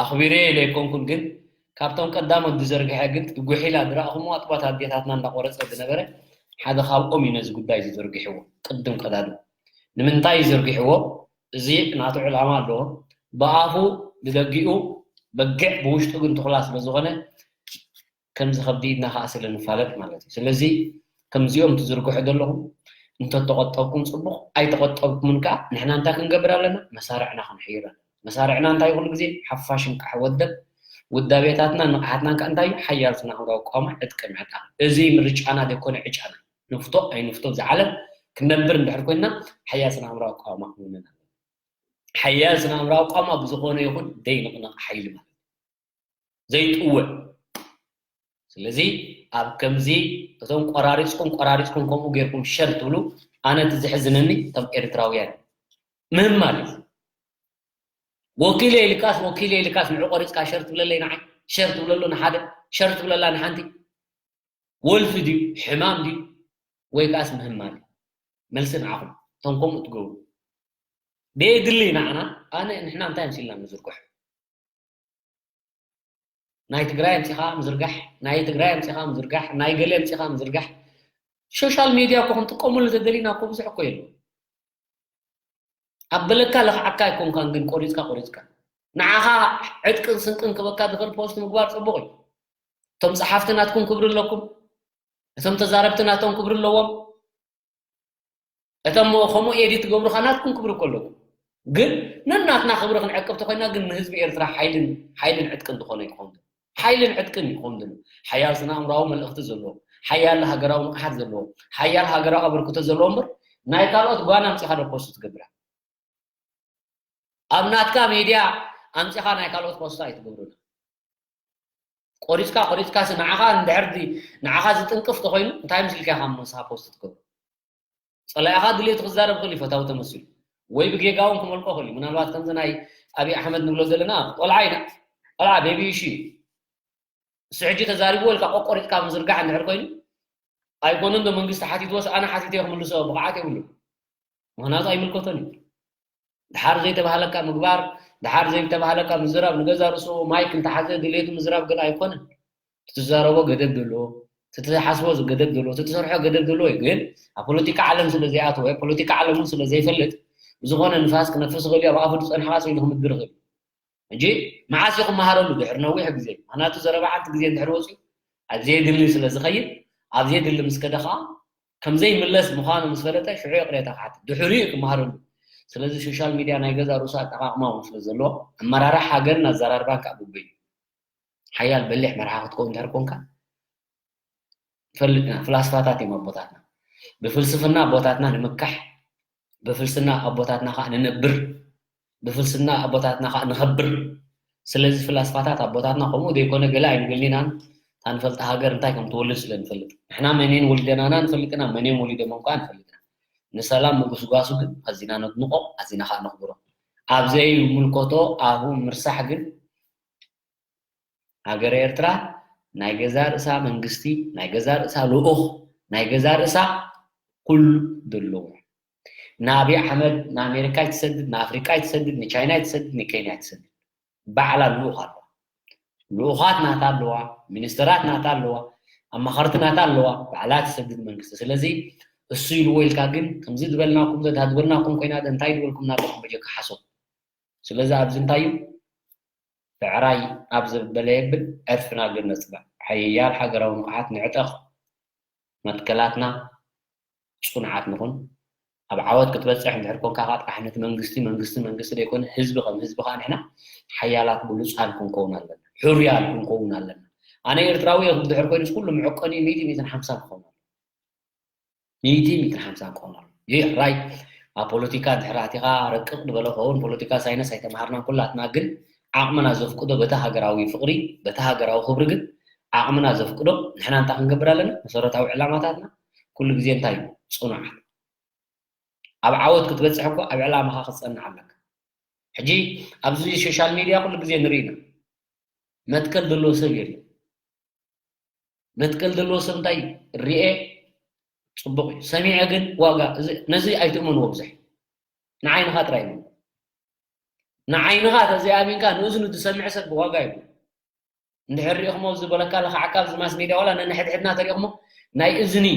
ኣኽቢረ ኢለ ኣይኮንኩን ግን ካብቶም ቀዳሞት ዝዘርግሐ ግን ጉሒላ ዝረኣኹሞ ኣጥባት ኣዴታትና እንዳቆረፀ ዝነበረ ሓደ ካብኦም እዩ ነዚ ጉዳይ ዝዘርግሕዎ ቅድም ቀዳድም። ንምንታይ ይዘርግሕዎ? እዚ ናቱ ዕላማ ኣለዎ። ብኣፉ ብደጊኡ በጊዕ ብውሽጡ ግን ትኹላ ስለ ዝኾነ ከምዚ ከብዲ ኢድና ከዓ ስለ ንፋለጥ ማለት እዩ። ስለዚ ከምዚኦም ትዝርግሑ ዘለኹም እንተተቆጠብኩም ፅቡቕ ኣይተቆጠብኩምን ከዓ ንሕና እንታይ ክንገብር ኣለና? መሳርዕና ክንሕይር ኣለና። መሳርዕና እንታይ ኩሉ ግዜ ሓፋሽ እንቃሕ ወደብ ውዳቤታትና ንቕሓትናን ከዓ እንታይ እዩ ሓያል ስነ ኣእምራዊ ኣቋውማ ዕጥቂ ምዕጣቕ እዚ ምርጫና ዘይኮነ ዕጫና ንፍቶ ኣይንፍቶ ዝዓለም ክንነብር እንድሕር ኮይንና ሓያል ስነ ኣእምራዊ ኣቋውማ ክንውንን ኣለና። ሓያል ስነ ኣእምራዊ ኣቋውማ ብዝኾነ ይኹን ዘይንቕነቕ ሓይሊ ማለት ዘይጥውዕ ስለዚ ኣብ ከምዚ እቶም ቆራሪፅኩም ቆራሪፅኩም ከምኡ ጌርኩም ሸር ትብሉ ኣነ እቲ ዝሕዝነኒ እቶም ኤርትራውያን ምህማል እዩ። ወኪለ ኢልካስ ወኪለ ኢልካስ ንዑ ቆሪፅካ ሸር ትብለለይ ንዓይ ሸር ትብለሉ ንሓደ ሸር ትብለላ ንሓንቲ ወልፊ ድዩ ሕማም ድዩ ወይ ከኣስ ምህማል እዩ። መልሲ ንዓኹም እቶም ከምኡ ትገብሩ ደየድሊ ንዓና ኣነ ንሕና እንታይ ኣምሲልና ንዝርግሑ ናይ ትግራይ ኣምፂኻ ምዝርጋሕ ናይ ትግራይ ኣምፂኻ ምዝርጋሕ ናይ ገለ ኣምፂኻ ምዝርጋሕ ሶሻል ሜድያ እኮ ክንጥቀመሉ ተደሊና እኮ ብዙሕ እኮ የለ ኣብ በለካ ለኽዓካ ኣይኮንካን ግን ቆሪፅካ ቆሪፅካ ንዓኻ ዕጥቅን ስንቅን ክበካ ዝኽእል ፖስት ምግባር ፅቡቕ እዩ እቶም ፀሓፍቲ ናትኩም ክብሪ ኣለኩም እቶም ተዛረብቲ ናቶም ክብሪ ኣለዎም እቶም ከምኡ ኤዲት ትገብሩኻ ናትኩም ክብሪ እኮ ኣለኩም ግን ነናትና ክብሪ ክንዕቅብ ተኮይና ግን ንህዝቢ ኤርትራ ሓይልን ሓይልን ዕጥቅን ዝኾነ ይኸውን ሓይልን ዕጥቅን ይኸውን ዘሎ ሓያል ስነ ኣእምራዊ መልእኽቲ ዘለዎ ሓያል ሃገራዊ ንቕሓት ዘለዎ ሓያል ሃገራዊ ኣበርክቶ ዘለዎ እምበር ናይ ካልኦት ጓና ኣምፂኻ ዶ ፖስት ትገብራ ኣብ ናትካ ሜድያ ኣምፂኻ ናይ ካልኦት ፖስት ኣይትገብሩና ቆሪፅካ ቆሪፅካ ሲ ንዓኻ እንድሕር ንዓኻ ዝጥንቅፍ ተኮይኑ እንታይ ምስልካ ኢኻ መሳ ፖስት ትገብሩ ፀላኢኻ ድሌቱ ክዛረብ ክእል ፈታዊ ተመሲሉ ወይ ብጌጋ እውን ክመልቆ ክእል ምናልባት ከምዚ ናይ ኣብይ ኣሕመድ ንብሎ ዘለና ቆልዓ ኢና ቆልዓ ቤቢ ሺ እሱ ሕጂ ተዛሪቡ ወልካ ቆቆሪጥካ ምዝርጋሕ እንድሕር ኮይኑ ኣይኮነን ዶ መንግስቲ ሓቲትዎስ ኣነ ሓቲተ ክምልሶ ብቕዓት የብሉ ምክንያቱ ኣይምልከቶን እዩ ድሓር ዘይተባህለካ ምግባር ድሓር ዘይተባህለካ ምዝራብ ንገዛ ርእሱ ማይክ እንተሓዘ ድሌቱ ምዝራብ ግን ኣይኮነን ትትዛረቦ ገደብ ዘለዎ ትትሓስቦ ገደብ ዘለዎ ትትሰርሖ ገደብ ዘለዎ እዩ ግን ኣብ ፖለቲካ ዓለም ስለ ዘይኣተወ ፖለቲካ ዓለም እውን ስለ ዘይፈልጥ ብዝኾነ ንፋስ ክነፍስ ይኽእል እዩ ኣብ ኣፉ ዝፀንሕካ ስኢሉ ክምድር ይኽእል ሕጂ መዓስ እዩ ክመሃረሉ ድሕሪ ነዊሕ ግዜ ምክንያቱ ዘረባ ሓንቲ ግዜ እንድሕር ወፅዩ ኣብ ዘየድሊ ስለ ዝኸይድ ኣብ ዘየድሊ ምስ ከደ ከዓ ከም ዘይምለስ ምዃኑ ምስ ፈለጠ ሽዑ ይቕሬታ ክሓትት ድሕሪኡ እዩ ክመሃረሉ ስለዚ ሶሻል ሚድያ ናይ ገዛ ርእሱ ኣጠቓቕማ እውን ስለ ዘለዎ ኣመራርሓ ሃገርን ኣዘራርባን ከዓ ግቡእ እዩ ሓያል በሊሕ መርሓ ክትከውን እንድሕር ኮንካ ንፈልጥ ኢና ፍላስፋታት እዮም ኣቦታትና ብፍልስፍና ኣቦታትና ንምካሕ ብፍልስና ኣቦታትና ከዓ ንነብር ብፍልስና ኣቦታትና ከዓ ንኸብር ስለዚ ፍላስፋታት ኣቦታትና ከምኡ ዘይኮነ ገለ ኣይንብልን ኢና ታንፈልጥ ሃገር እንታይ ከም ትወልድ ስለ ንፈልጥ ንሕና መንን ወሊደናና ንፈልጥ ኢና መንን ወሊዶሞም ከዓ ንፈልጥ ኢና ንሰላም ምግስጓሱ ግን ኣዚና ነድንቆ ኣዚና ከዓ ነኽብሮ ኣብ ዘይምልከቶ ኣፉ ምርሳሕ ግን ሃገረ ኤርትራ ናይ ገዛ ርእሳ መንግስቲ ናይ ገዛ ርእሳ ልኡኽ ናይ ገዛ ርእሳ ኩሉ ዘለዎ ንኣብይ ኣሕመድ ንኣሜሪካ ይትሰድድ ንኣፍሪቃ ይትሰድድ ንቻይና ይትሰድድ ንኬንያ ይትሰድድ ባዕላ ልኡኽ ኣለዋ ልኡኻት ናታ ኣለዋ ሚኒስተራት ናታ ኣለዋ ኣማኸርቲ ናታ ኣለዋ ባዕላ ትሰድድ መንግስቲ ስለዚ እሱ ኢልዎ ኢልካ ግን ከምዚ ዝበልናኩም ዘዳድበልናኩም ኮይና እንታይ ዝበልኩምና ኣለኹም በጀካ ሓሶት ስለዚ ኣብዚ እንታይ እዩ ብዕራይ ኣብ ዘበለ የብል ዕርፍና ግን ነፅበ ሓያል ሃገራዊ ንቕሓት ንዕጠቕ መትከላትና ፅኑዓት ንኹን ኣብ ዓወት ክትበፅሕ እንድሕር ኮንካ ከዓ ጥራሕ ነቲ መንግስቲ መንግስቲ መንግስቲ ዘይኮነ ህዝቢ ከም ህዝቢ ከዓ ንሕና ሓያላት ብሉፃን ክንከውን ኣለና ሕሩያት ክንከውን ኣለና ኣነ ኤርትራዊ እንድሕር ኮይኑስ ኩሉ መዕቀኒ ሚእቲ ሚእትን ሓምሳን ክኸውን ኣለዎ ሚእቲ ሚእትን ሓምሳን ክኾኑ ይሕራይ ኣብ ፖለቲካ ድሕር ኣቲኻ ረቅቕ ዝበለ ኸውን ፖለቲካ ሳይነስ ኣይተምሃርናን ኩላትና ግን ዓቕምና ዘፍቅዶ በቲ ሃገራዊ ፍቕሪ በቲ ሃገራዊ ክብሪ ግን ዓቕምና ዘፍቅዶ ንሕና እንታይ ክንገብር ኣለና መሰረታዊ ዕላማታትና ኩሉ ግዜ እንታይ እዩ ፅኑዓት ኣብ ዓወት ክትበፅሕ እኮ ኣብ ዕላማኻ ክትፀንዕ ኣለካ ሕጂ ኣብዚ ሶሻል ሚድያ ኩሉ ግዜ ንርኢ ኢና መትከል ዘለዎ ሰብ የለን መትከል ዘለዎ ሰብ እንታይ ርኤ ፅቡቕ እዩ ሰሚዐ ግን ዋጋ ነዚ ኣይትእመንዎ ብዙሕ ንዓይንኻ ጥራይ እመን ንዓይንኻ ተዘይኣሚንካ ንእዝኑ ዝሰምዐ ሰብ ዋጋ ይብሉ እንድሕር ሪእኹሞ ዝበለካ ለኽዓካ ኣብዚ ማስ ሜድያ ዋላ ነንሕድሕድና ተሪእኹሞ ናይ እዝኒ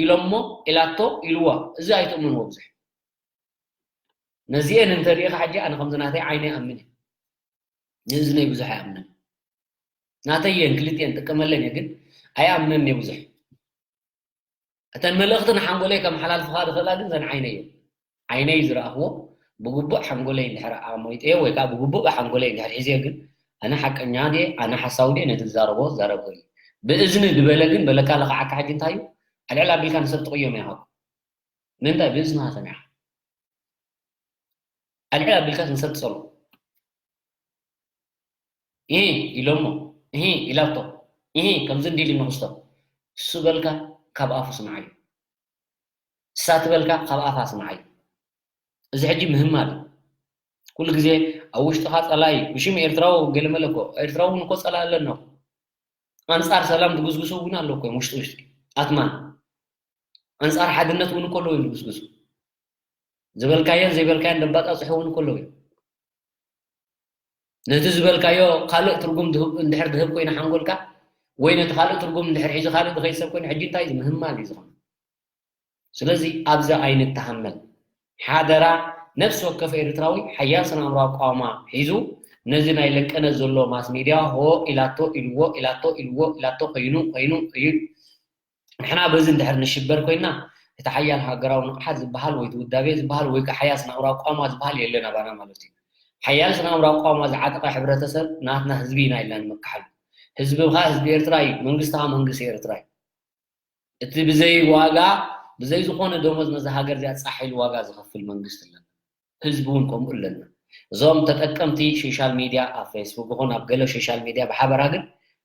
ኢሎሞ ኢላቶ ኢልዋ እዚ ኣይትእመንዎ ብዙሕ ነዚኤን እንተሪኢኻ ሕጂ ኣነ ከምዚ ናተይ ዓይነ ይኣምን እዩ ንእዝነይ ብዙሕ ኣይኣምንን ናተየን ክልቲኤን ጥቀመለን እየ ግን ኣይኣምንን እየ ብዙሕ እተን መልእኽቲ ንሓንጎለይ ከመሓላልፍኻ ዝኽእላ ግን ዘን ዓይነይ እየን ዓይነይ ዝረኣኽዎ ብግቡእ ሓንጎለይ እንድሕር ኣሞይጠዮ ወይ ከዓ ብግቡእ ሓንጎለይ እንድሕር ሒዘዮ ግን ኣነ ሓቀኛ ድየ ኣነ ሓሳዊ ድየ ነቲ ዝዛረቦ ዝዛረብ ክእል ብእዝኒ ዝበለ ግን በለካ ለኽዓካ ሕጂ እንታይ እዩ ኣልዕል ኣቢልካ ንሰብ ትቕዮም ኢኻ ምንታይ ብእዝንኻ ሰሚዕኻ ኣልዕል ኣቢልካ ንሰብ ትጸልኦ ኢሂ ኢሎሞ ኢሂ ኢላቶ እሄ፣ ከምዚ እንዲሉ ንኽስቶ። እሱ በልካ ካብ ኣፉ ስምዓዮ። እሳ ትበልካ ካብ ኣፋ ስምዓዮ። እዚ ሕጂ ምህማል እዩ። ኩሉ ግዜ ኣብ ውሽጥኻ ጸላኢ፣ ብሽም ኤርትራዊ ገለመለ እኮ፣ ኤርትራዊ እውን እኮ ጸላኢ ኣለና እኮ። ኣንጻር ሰላም ዝጉስጉሱ እውን ኣለዉ እኮ እዮም ውሽጢ ውሽጢ። ኣትማን። ኣንጻር ሓድነት እውን እኮ ኣለዉ እዮም ዝጉስጉሱ። ዝበልካዮን ዘይበልካዮን ደባጻጽሑ እውን እኮ ኣለዉ እዮም። ነቲ ዝበልካዮ ካልእ ትርጉም ድህብ-፣ እንድሕር ድህብ ኮይና ሓንጎልካ፣ ወይ ነቲ ካልእ ትርጉም እንድሕር ሒዙ ካልእ ዝኸይድ ሰብ ኮይኑ፣ ሕጂ እንታይ እዩ? ምህማል እዩ ዝኾነ። ስለዚ ኣብዚ ኣይንተሃመል። ሓደራ፣ ነፍሲ ወከፍ ኤርትራዊ ሓያል ስነ ኣእምሮኣዊ ኣቋውማ ሒዙ፣ ነዚ ናይ ለንቀነት ዘሎ ማስ ሚድያ ሆ ኢላቶ ኢልዎ፣ ኢላቶ ኢልዎ፣ ኢላቶ ኮይኑ፣ ኮይኑ፣ ኮይኑ፣ ንሕና በዚ እንድሕር ንሽበር ኮይና፣ እቲ ሓያል ሃገራዊ ንቕሓት ዝበሃል ወይ እቲ ውዳቤ ዝበሃል ወይ ከዓ ሓያል ስነ ኣእምሮኣዊ ኣቋውማ ዝበሃል የለን ኣባና ማለት እዩ። ሓያል ስነ ኣእምሮኣዊ ኣቋውማ ዝዓጠቐ ሕብረተሰብ ናትና ህዝቢ ኢና ኢልና ንምክሓሉ። ህዝቢ ኸዓ ህዝቢ ኤርትራ እዩ፣ መንግስቲ ኸዓ መንግስቲ ኤርትራ እዩ። እቲ ብዘይ ዋጋ፣ ብዘይ ዝኾነ ደሞዝ ነዛ ሃገር እዚኣ ጻሕ ኢሉ ዋጋ ዝኸፍል መንግስቲ ኣለና። ህዝቢ እውን ከምኡ ኣለና። እዞም ተጠቀምቲ ሶሻል ሚድያ፣ ኣብ ፌስቡክ ይኹን ኣብ ገለ ሶሻል ሚድያ ብሓበራ ግን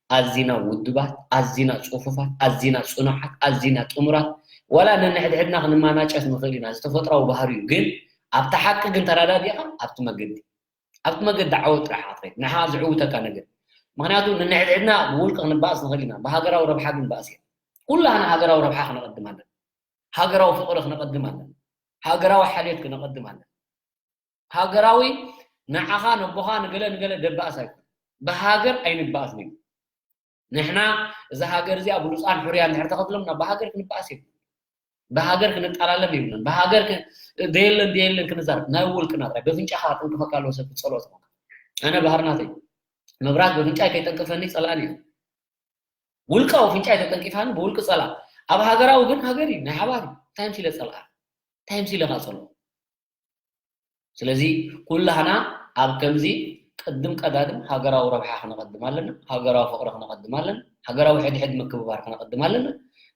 ኣዚና ውዱባት፣ ኣዚና ጽፉፋት፣ ኣዚና ጽኑዓት፣ ኣዚና ጥሙራት፣ ዋላ ነንሕድሕድና ክንመናጨት ንኽእል ኢና፣ እዚ ተፈጥራዊ ባህሪ እዩ። ግን ኣብቲ ሓቂ ግን ተረዳዲእኻ ኣብቲ መገዲ፣ ኣብቲ መገዲ ዓወት ጥራሕ ኢኻ ትኸይድ። ንዓኻ ዝዕውተካ ነገር። ምኽንያቱ ነንሕድሕድና ብውልቂ ክንበኣስ ንኽእል ኢና፣ ብሃገራዊ ረብሓ ግን ባእሲ የለን። ኩላህና ሃገራዊ ረብሓ ክነቐድም ኣለና። ሃገራዊ ፍቕሪ ክነቐድም ኣለና። ሃገራዊ ሓልዮት ክነቐድም ኣለና። ሃገራዊ ንዓኻ ነቦኻ ንገለ ንገለ ደባእስ ኣይኮን። ብሃገር ኣይንባእስን እዩ። ንሕና እዛ ሃገር እዚኣ ብሉጻን ሕሩያን እንድሕር ተኸፍሎምና ብሃገር ክንባእስ እዩ። ብሃገር ክንጠላለም ይብልን። ብሃገር ክ-፣ ደየለን ደየለን ክንዛረብ። ናይ ውልቅና ጥራይ። በፍንጫኻ ጠንቅፈካ ኣለዎ ሰብ ክጸልኦ ተኾንካ። ኣነ ባህርናተይ። መብራት በፍንጫይ ከይጠንቅፈኒ ጸልኣኒ እዩ። ውልቃዊ ፍንጫይ ተጠንቂፋኒ ብውልቂ ጸልኣ። ኣብ ሃገራዊ ግን ሃገር እዩ፣ ናይ ሓባር እዩ። እንታይ ምሲለ ጸልኣ? እንታይ ምሲለ እኻ ጸልኦ? ስለዚ ኩላህና ኣብ ከምዚ ቅድም ቀዳድም ሃገራዊ ረብሓ ክነቐድም ኣለና፣ ሃገራዊ ፍቕሪ ክነቐድም ኣለና፣ ሃገራዊ ሕድሕድ ምክብባር ክነቐድም ኣለና።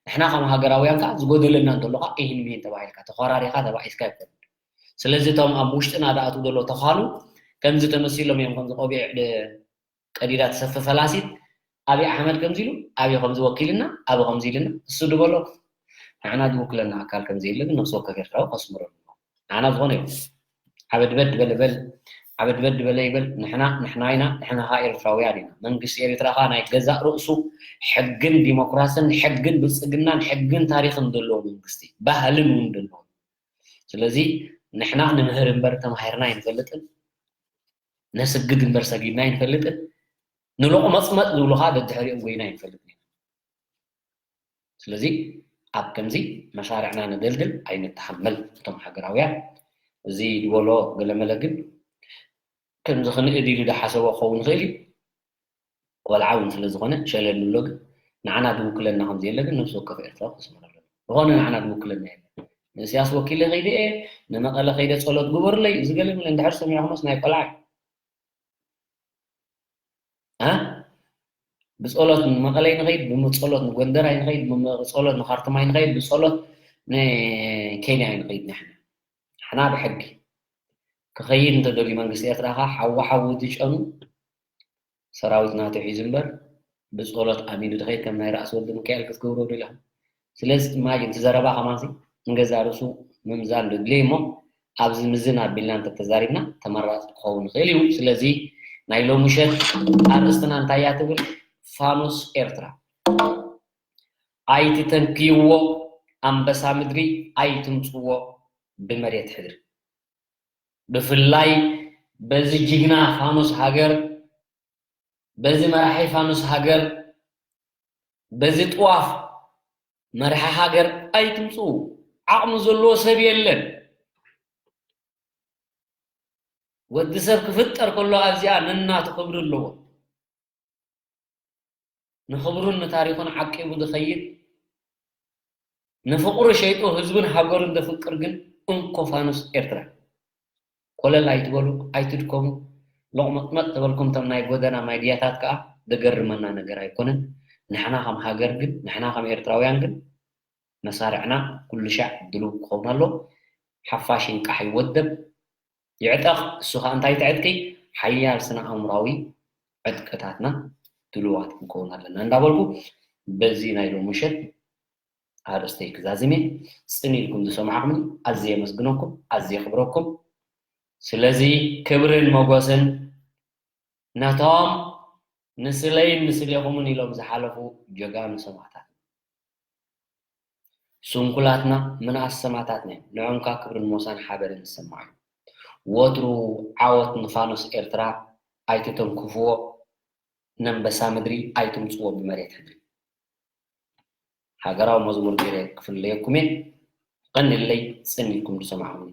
ንሕና ከም ሃገራውያን ከኣ ዝጎደለና እንተሎ ከኣ ኢሂን ሚሂን ተባሂልካ፣ ተኾራሪኻ ተባኢስካ ኣይኮነን። ስለዚ እቶም ኣብ ውሽጥና ዝኣትዉ ዘለዉ ተዃሉ ከምዚ ተመሲሎም እዮም፣ ከምዚ ቆቢዕ ደ-፣ ቀዲዳ ትሰፊ ፈላሲት ኣብይ ኣሕመድ ከምዚ ኢሉ፣ ኣብይ ከምዚ ወኪልና፣ ኣብይ ከምዚ ኢልና፣ እሱ ድበሎ፣ ንዓና ዝውክለና ኣካል ከም ዘየለ ግን ነፍሲ ወከፍ ኤርትራዊ ከስምሮ ኣለዎ። ንዓና ዝኾነ ይኹን ዓበድበድ በለ በል፣ ዓበድበድ በለ ይበል፣ ንሕና፣ ንሕና ኢና፣ ንሕና ኸኣ ኤርትራውያን ኢና። መንግስቲ ኤርትራ ኸኣ ናይ ገዛእ ርእሱ ሕግን ዲሞክራስን ሕግን ብልጽግናን ሕግን ታሪኽን ዘለዎ መንግስቲ፣ ባህልን እውን ዘለዎ። ስለዚ ንሕና ንምህር እምበር ተማሂርና ኣይንፈልጥን፣ ነስግድ እምበር ሰጊድና ኣይንፈልጥን፣ ንሎቕመጽመጥ ዝብሉ ኸኣ ደድሕሪኦም ጎይና ኣይንፈልጥን ኢና። ስለዚ ኣብ ከምዚ መሳርዕና ነደልድል፣ ኣይንተሓመል እቶም ሃገራውያን። እዚ ዝበሎ ገለመለ ግን ከምዚ ክንእድ ኢሉ ዝሓሰቦ ክኸውን ይኽእል እዩ። ቆልዓ እውን ስለ ዝኾነ ሸለል ንብሎ፣ ግን ንዓና ዝውክለና ከም ዘየለ ግን ነፍሲ ወከፍ ኤርትራዊ ከስምር ኣለዎ። ዝኾነ ንዓና ዝውክለና የለን። ንእስያስ ወኪለ ከይደ እየ፣ ንመቐለ ከይደ ጸሎት ግበሩለይ፣ እዚ ገለ መለ እንድሕር ሰሚዕኩሞስ ናይ ቆልዓ እዩ። እ? ብጸሎት ንመቐለ ኣይንኸይድ፣ ብጸሎት ንጎንደር ኣይንኸይድ፣ ብጸሎት ንኻርቱም ኣይንኸይድ፣ ብጸሎት ንኬንያ ኣይንኸይድ። ንሕና፣ ንሕና ብሕጊ ክኸይድ እንተደልዩ መንግስቲ ኤርትራ ኸኣ ሓዊ ሓዊ ዝጨኑ ሰራዊት ናቱ ሒዙ እምበር ብጸሎት ኣሚኑ ዝኸይድ ከም ናይ ራእሲ ወልደ ሚካኤል ክትገብሮ ዶ ኢልካ? ስለዚ ኢማጂን እቲ ዘረባ ከማንሲ ንገዛእ ርእሱ ምምዛን ዶ ድልየ እሞ ኣብዚ ምዝን ኣቢልና እንተተዛሪብና ተመራጺ ክኸውን ይኽእል እዩ። ስለዚ ናይ ሎሚ ምሸት ኣርእስትና እንታይ እያ ትብል? ፋኑስ ኤርትራ። ኣይትተንክይዎ ኣንበሳ ምድሪ ኣይትምጽዎ ብመሬት ሕድሪ። ብፍላይ በዚ ጅግና ፋኑስ ሃገር፣ በዚ መራሒ ፋኑስ ሃገር፣ በዚ ጥዋፍ መራሒ ሃገር ኣይትምጽኡ። ዓቕሚ ዘለዎ ሰብ የለን። ወዲ ሰብ ክፍጠር ከሎ ኣብዚኣ ነናቱ ክብሪ ኣለዎ። ንኽብሩን ንታሪኹን ዓቂቡ ዝኸይድ፣ ንፍቕሩ ሸይጡ ህዝቡን ሃገሩን ዘፍቅር ግን እንኮ ፋኑስ ኤርትራ። ኮለል ኣይትበሉ፣ ኣይትድከሙ። ሎቕመጥመጥ ተበልኩም እቶም ናይ ጎደና ማይድያታት ከኣ ዘገርመና ነገር ኣይኮነን። ንሕና ከም ሃገር ግን፣ ንሕና ከም ኤርትራውያን ግን መሳርዕና ኩሉ ሻዕ ድሉው ክኸውን ኣሎ። ሓፋሽ ይንቃሕ ይወደብ። ይዕጠቕ፣ እሱ ኸኣ እንታይ ትዕጥቂ? ሓያል ስነ ኣእምራዊ ዕጥቅታትና ድሉዋት ክንከውን ኣለና እንዳበልኩ በዚ ናይ ሎሚ ምሸት ኣርእስተይ ክዛዝም እየ። ጽን ኢልኩም ዝሰማዕኹምኒ ኣዝየ የመስግነኩም፣ ኣዝየ የኽብረኩም። ስለዚ ክብርን ሞገስን ነቶም ንስለይን ንስሌኹምን ኢሎም ዝሓለፉ ጀጋኑ ሰማእታት። ስንኩላትና ምንኣስ ሰማእታትና እዮም። ንዖም ከኣ ክብርን ሞሳን ሓበንን ይሰማዕ እዩ። ወትሩ ዓወት ንፋኖስ ኤርትራ ኣይትተንክፍዎ፣ ነንበሳ ምድሪ ኣይትምጽዎ ብመሬት ሕድሪ። ሃገራዊ መዝሙር ገይረ ክፍለየኩም እየ። ቀኒለይ ጽን ኢልኩም ዝሰማዕኹምኒ።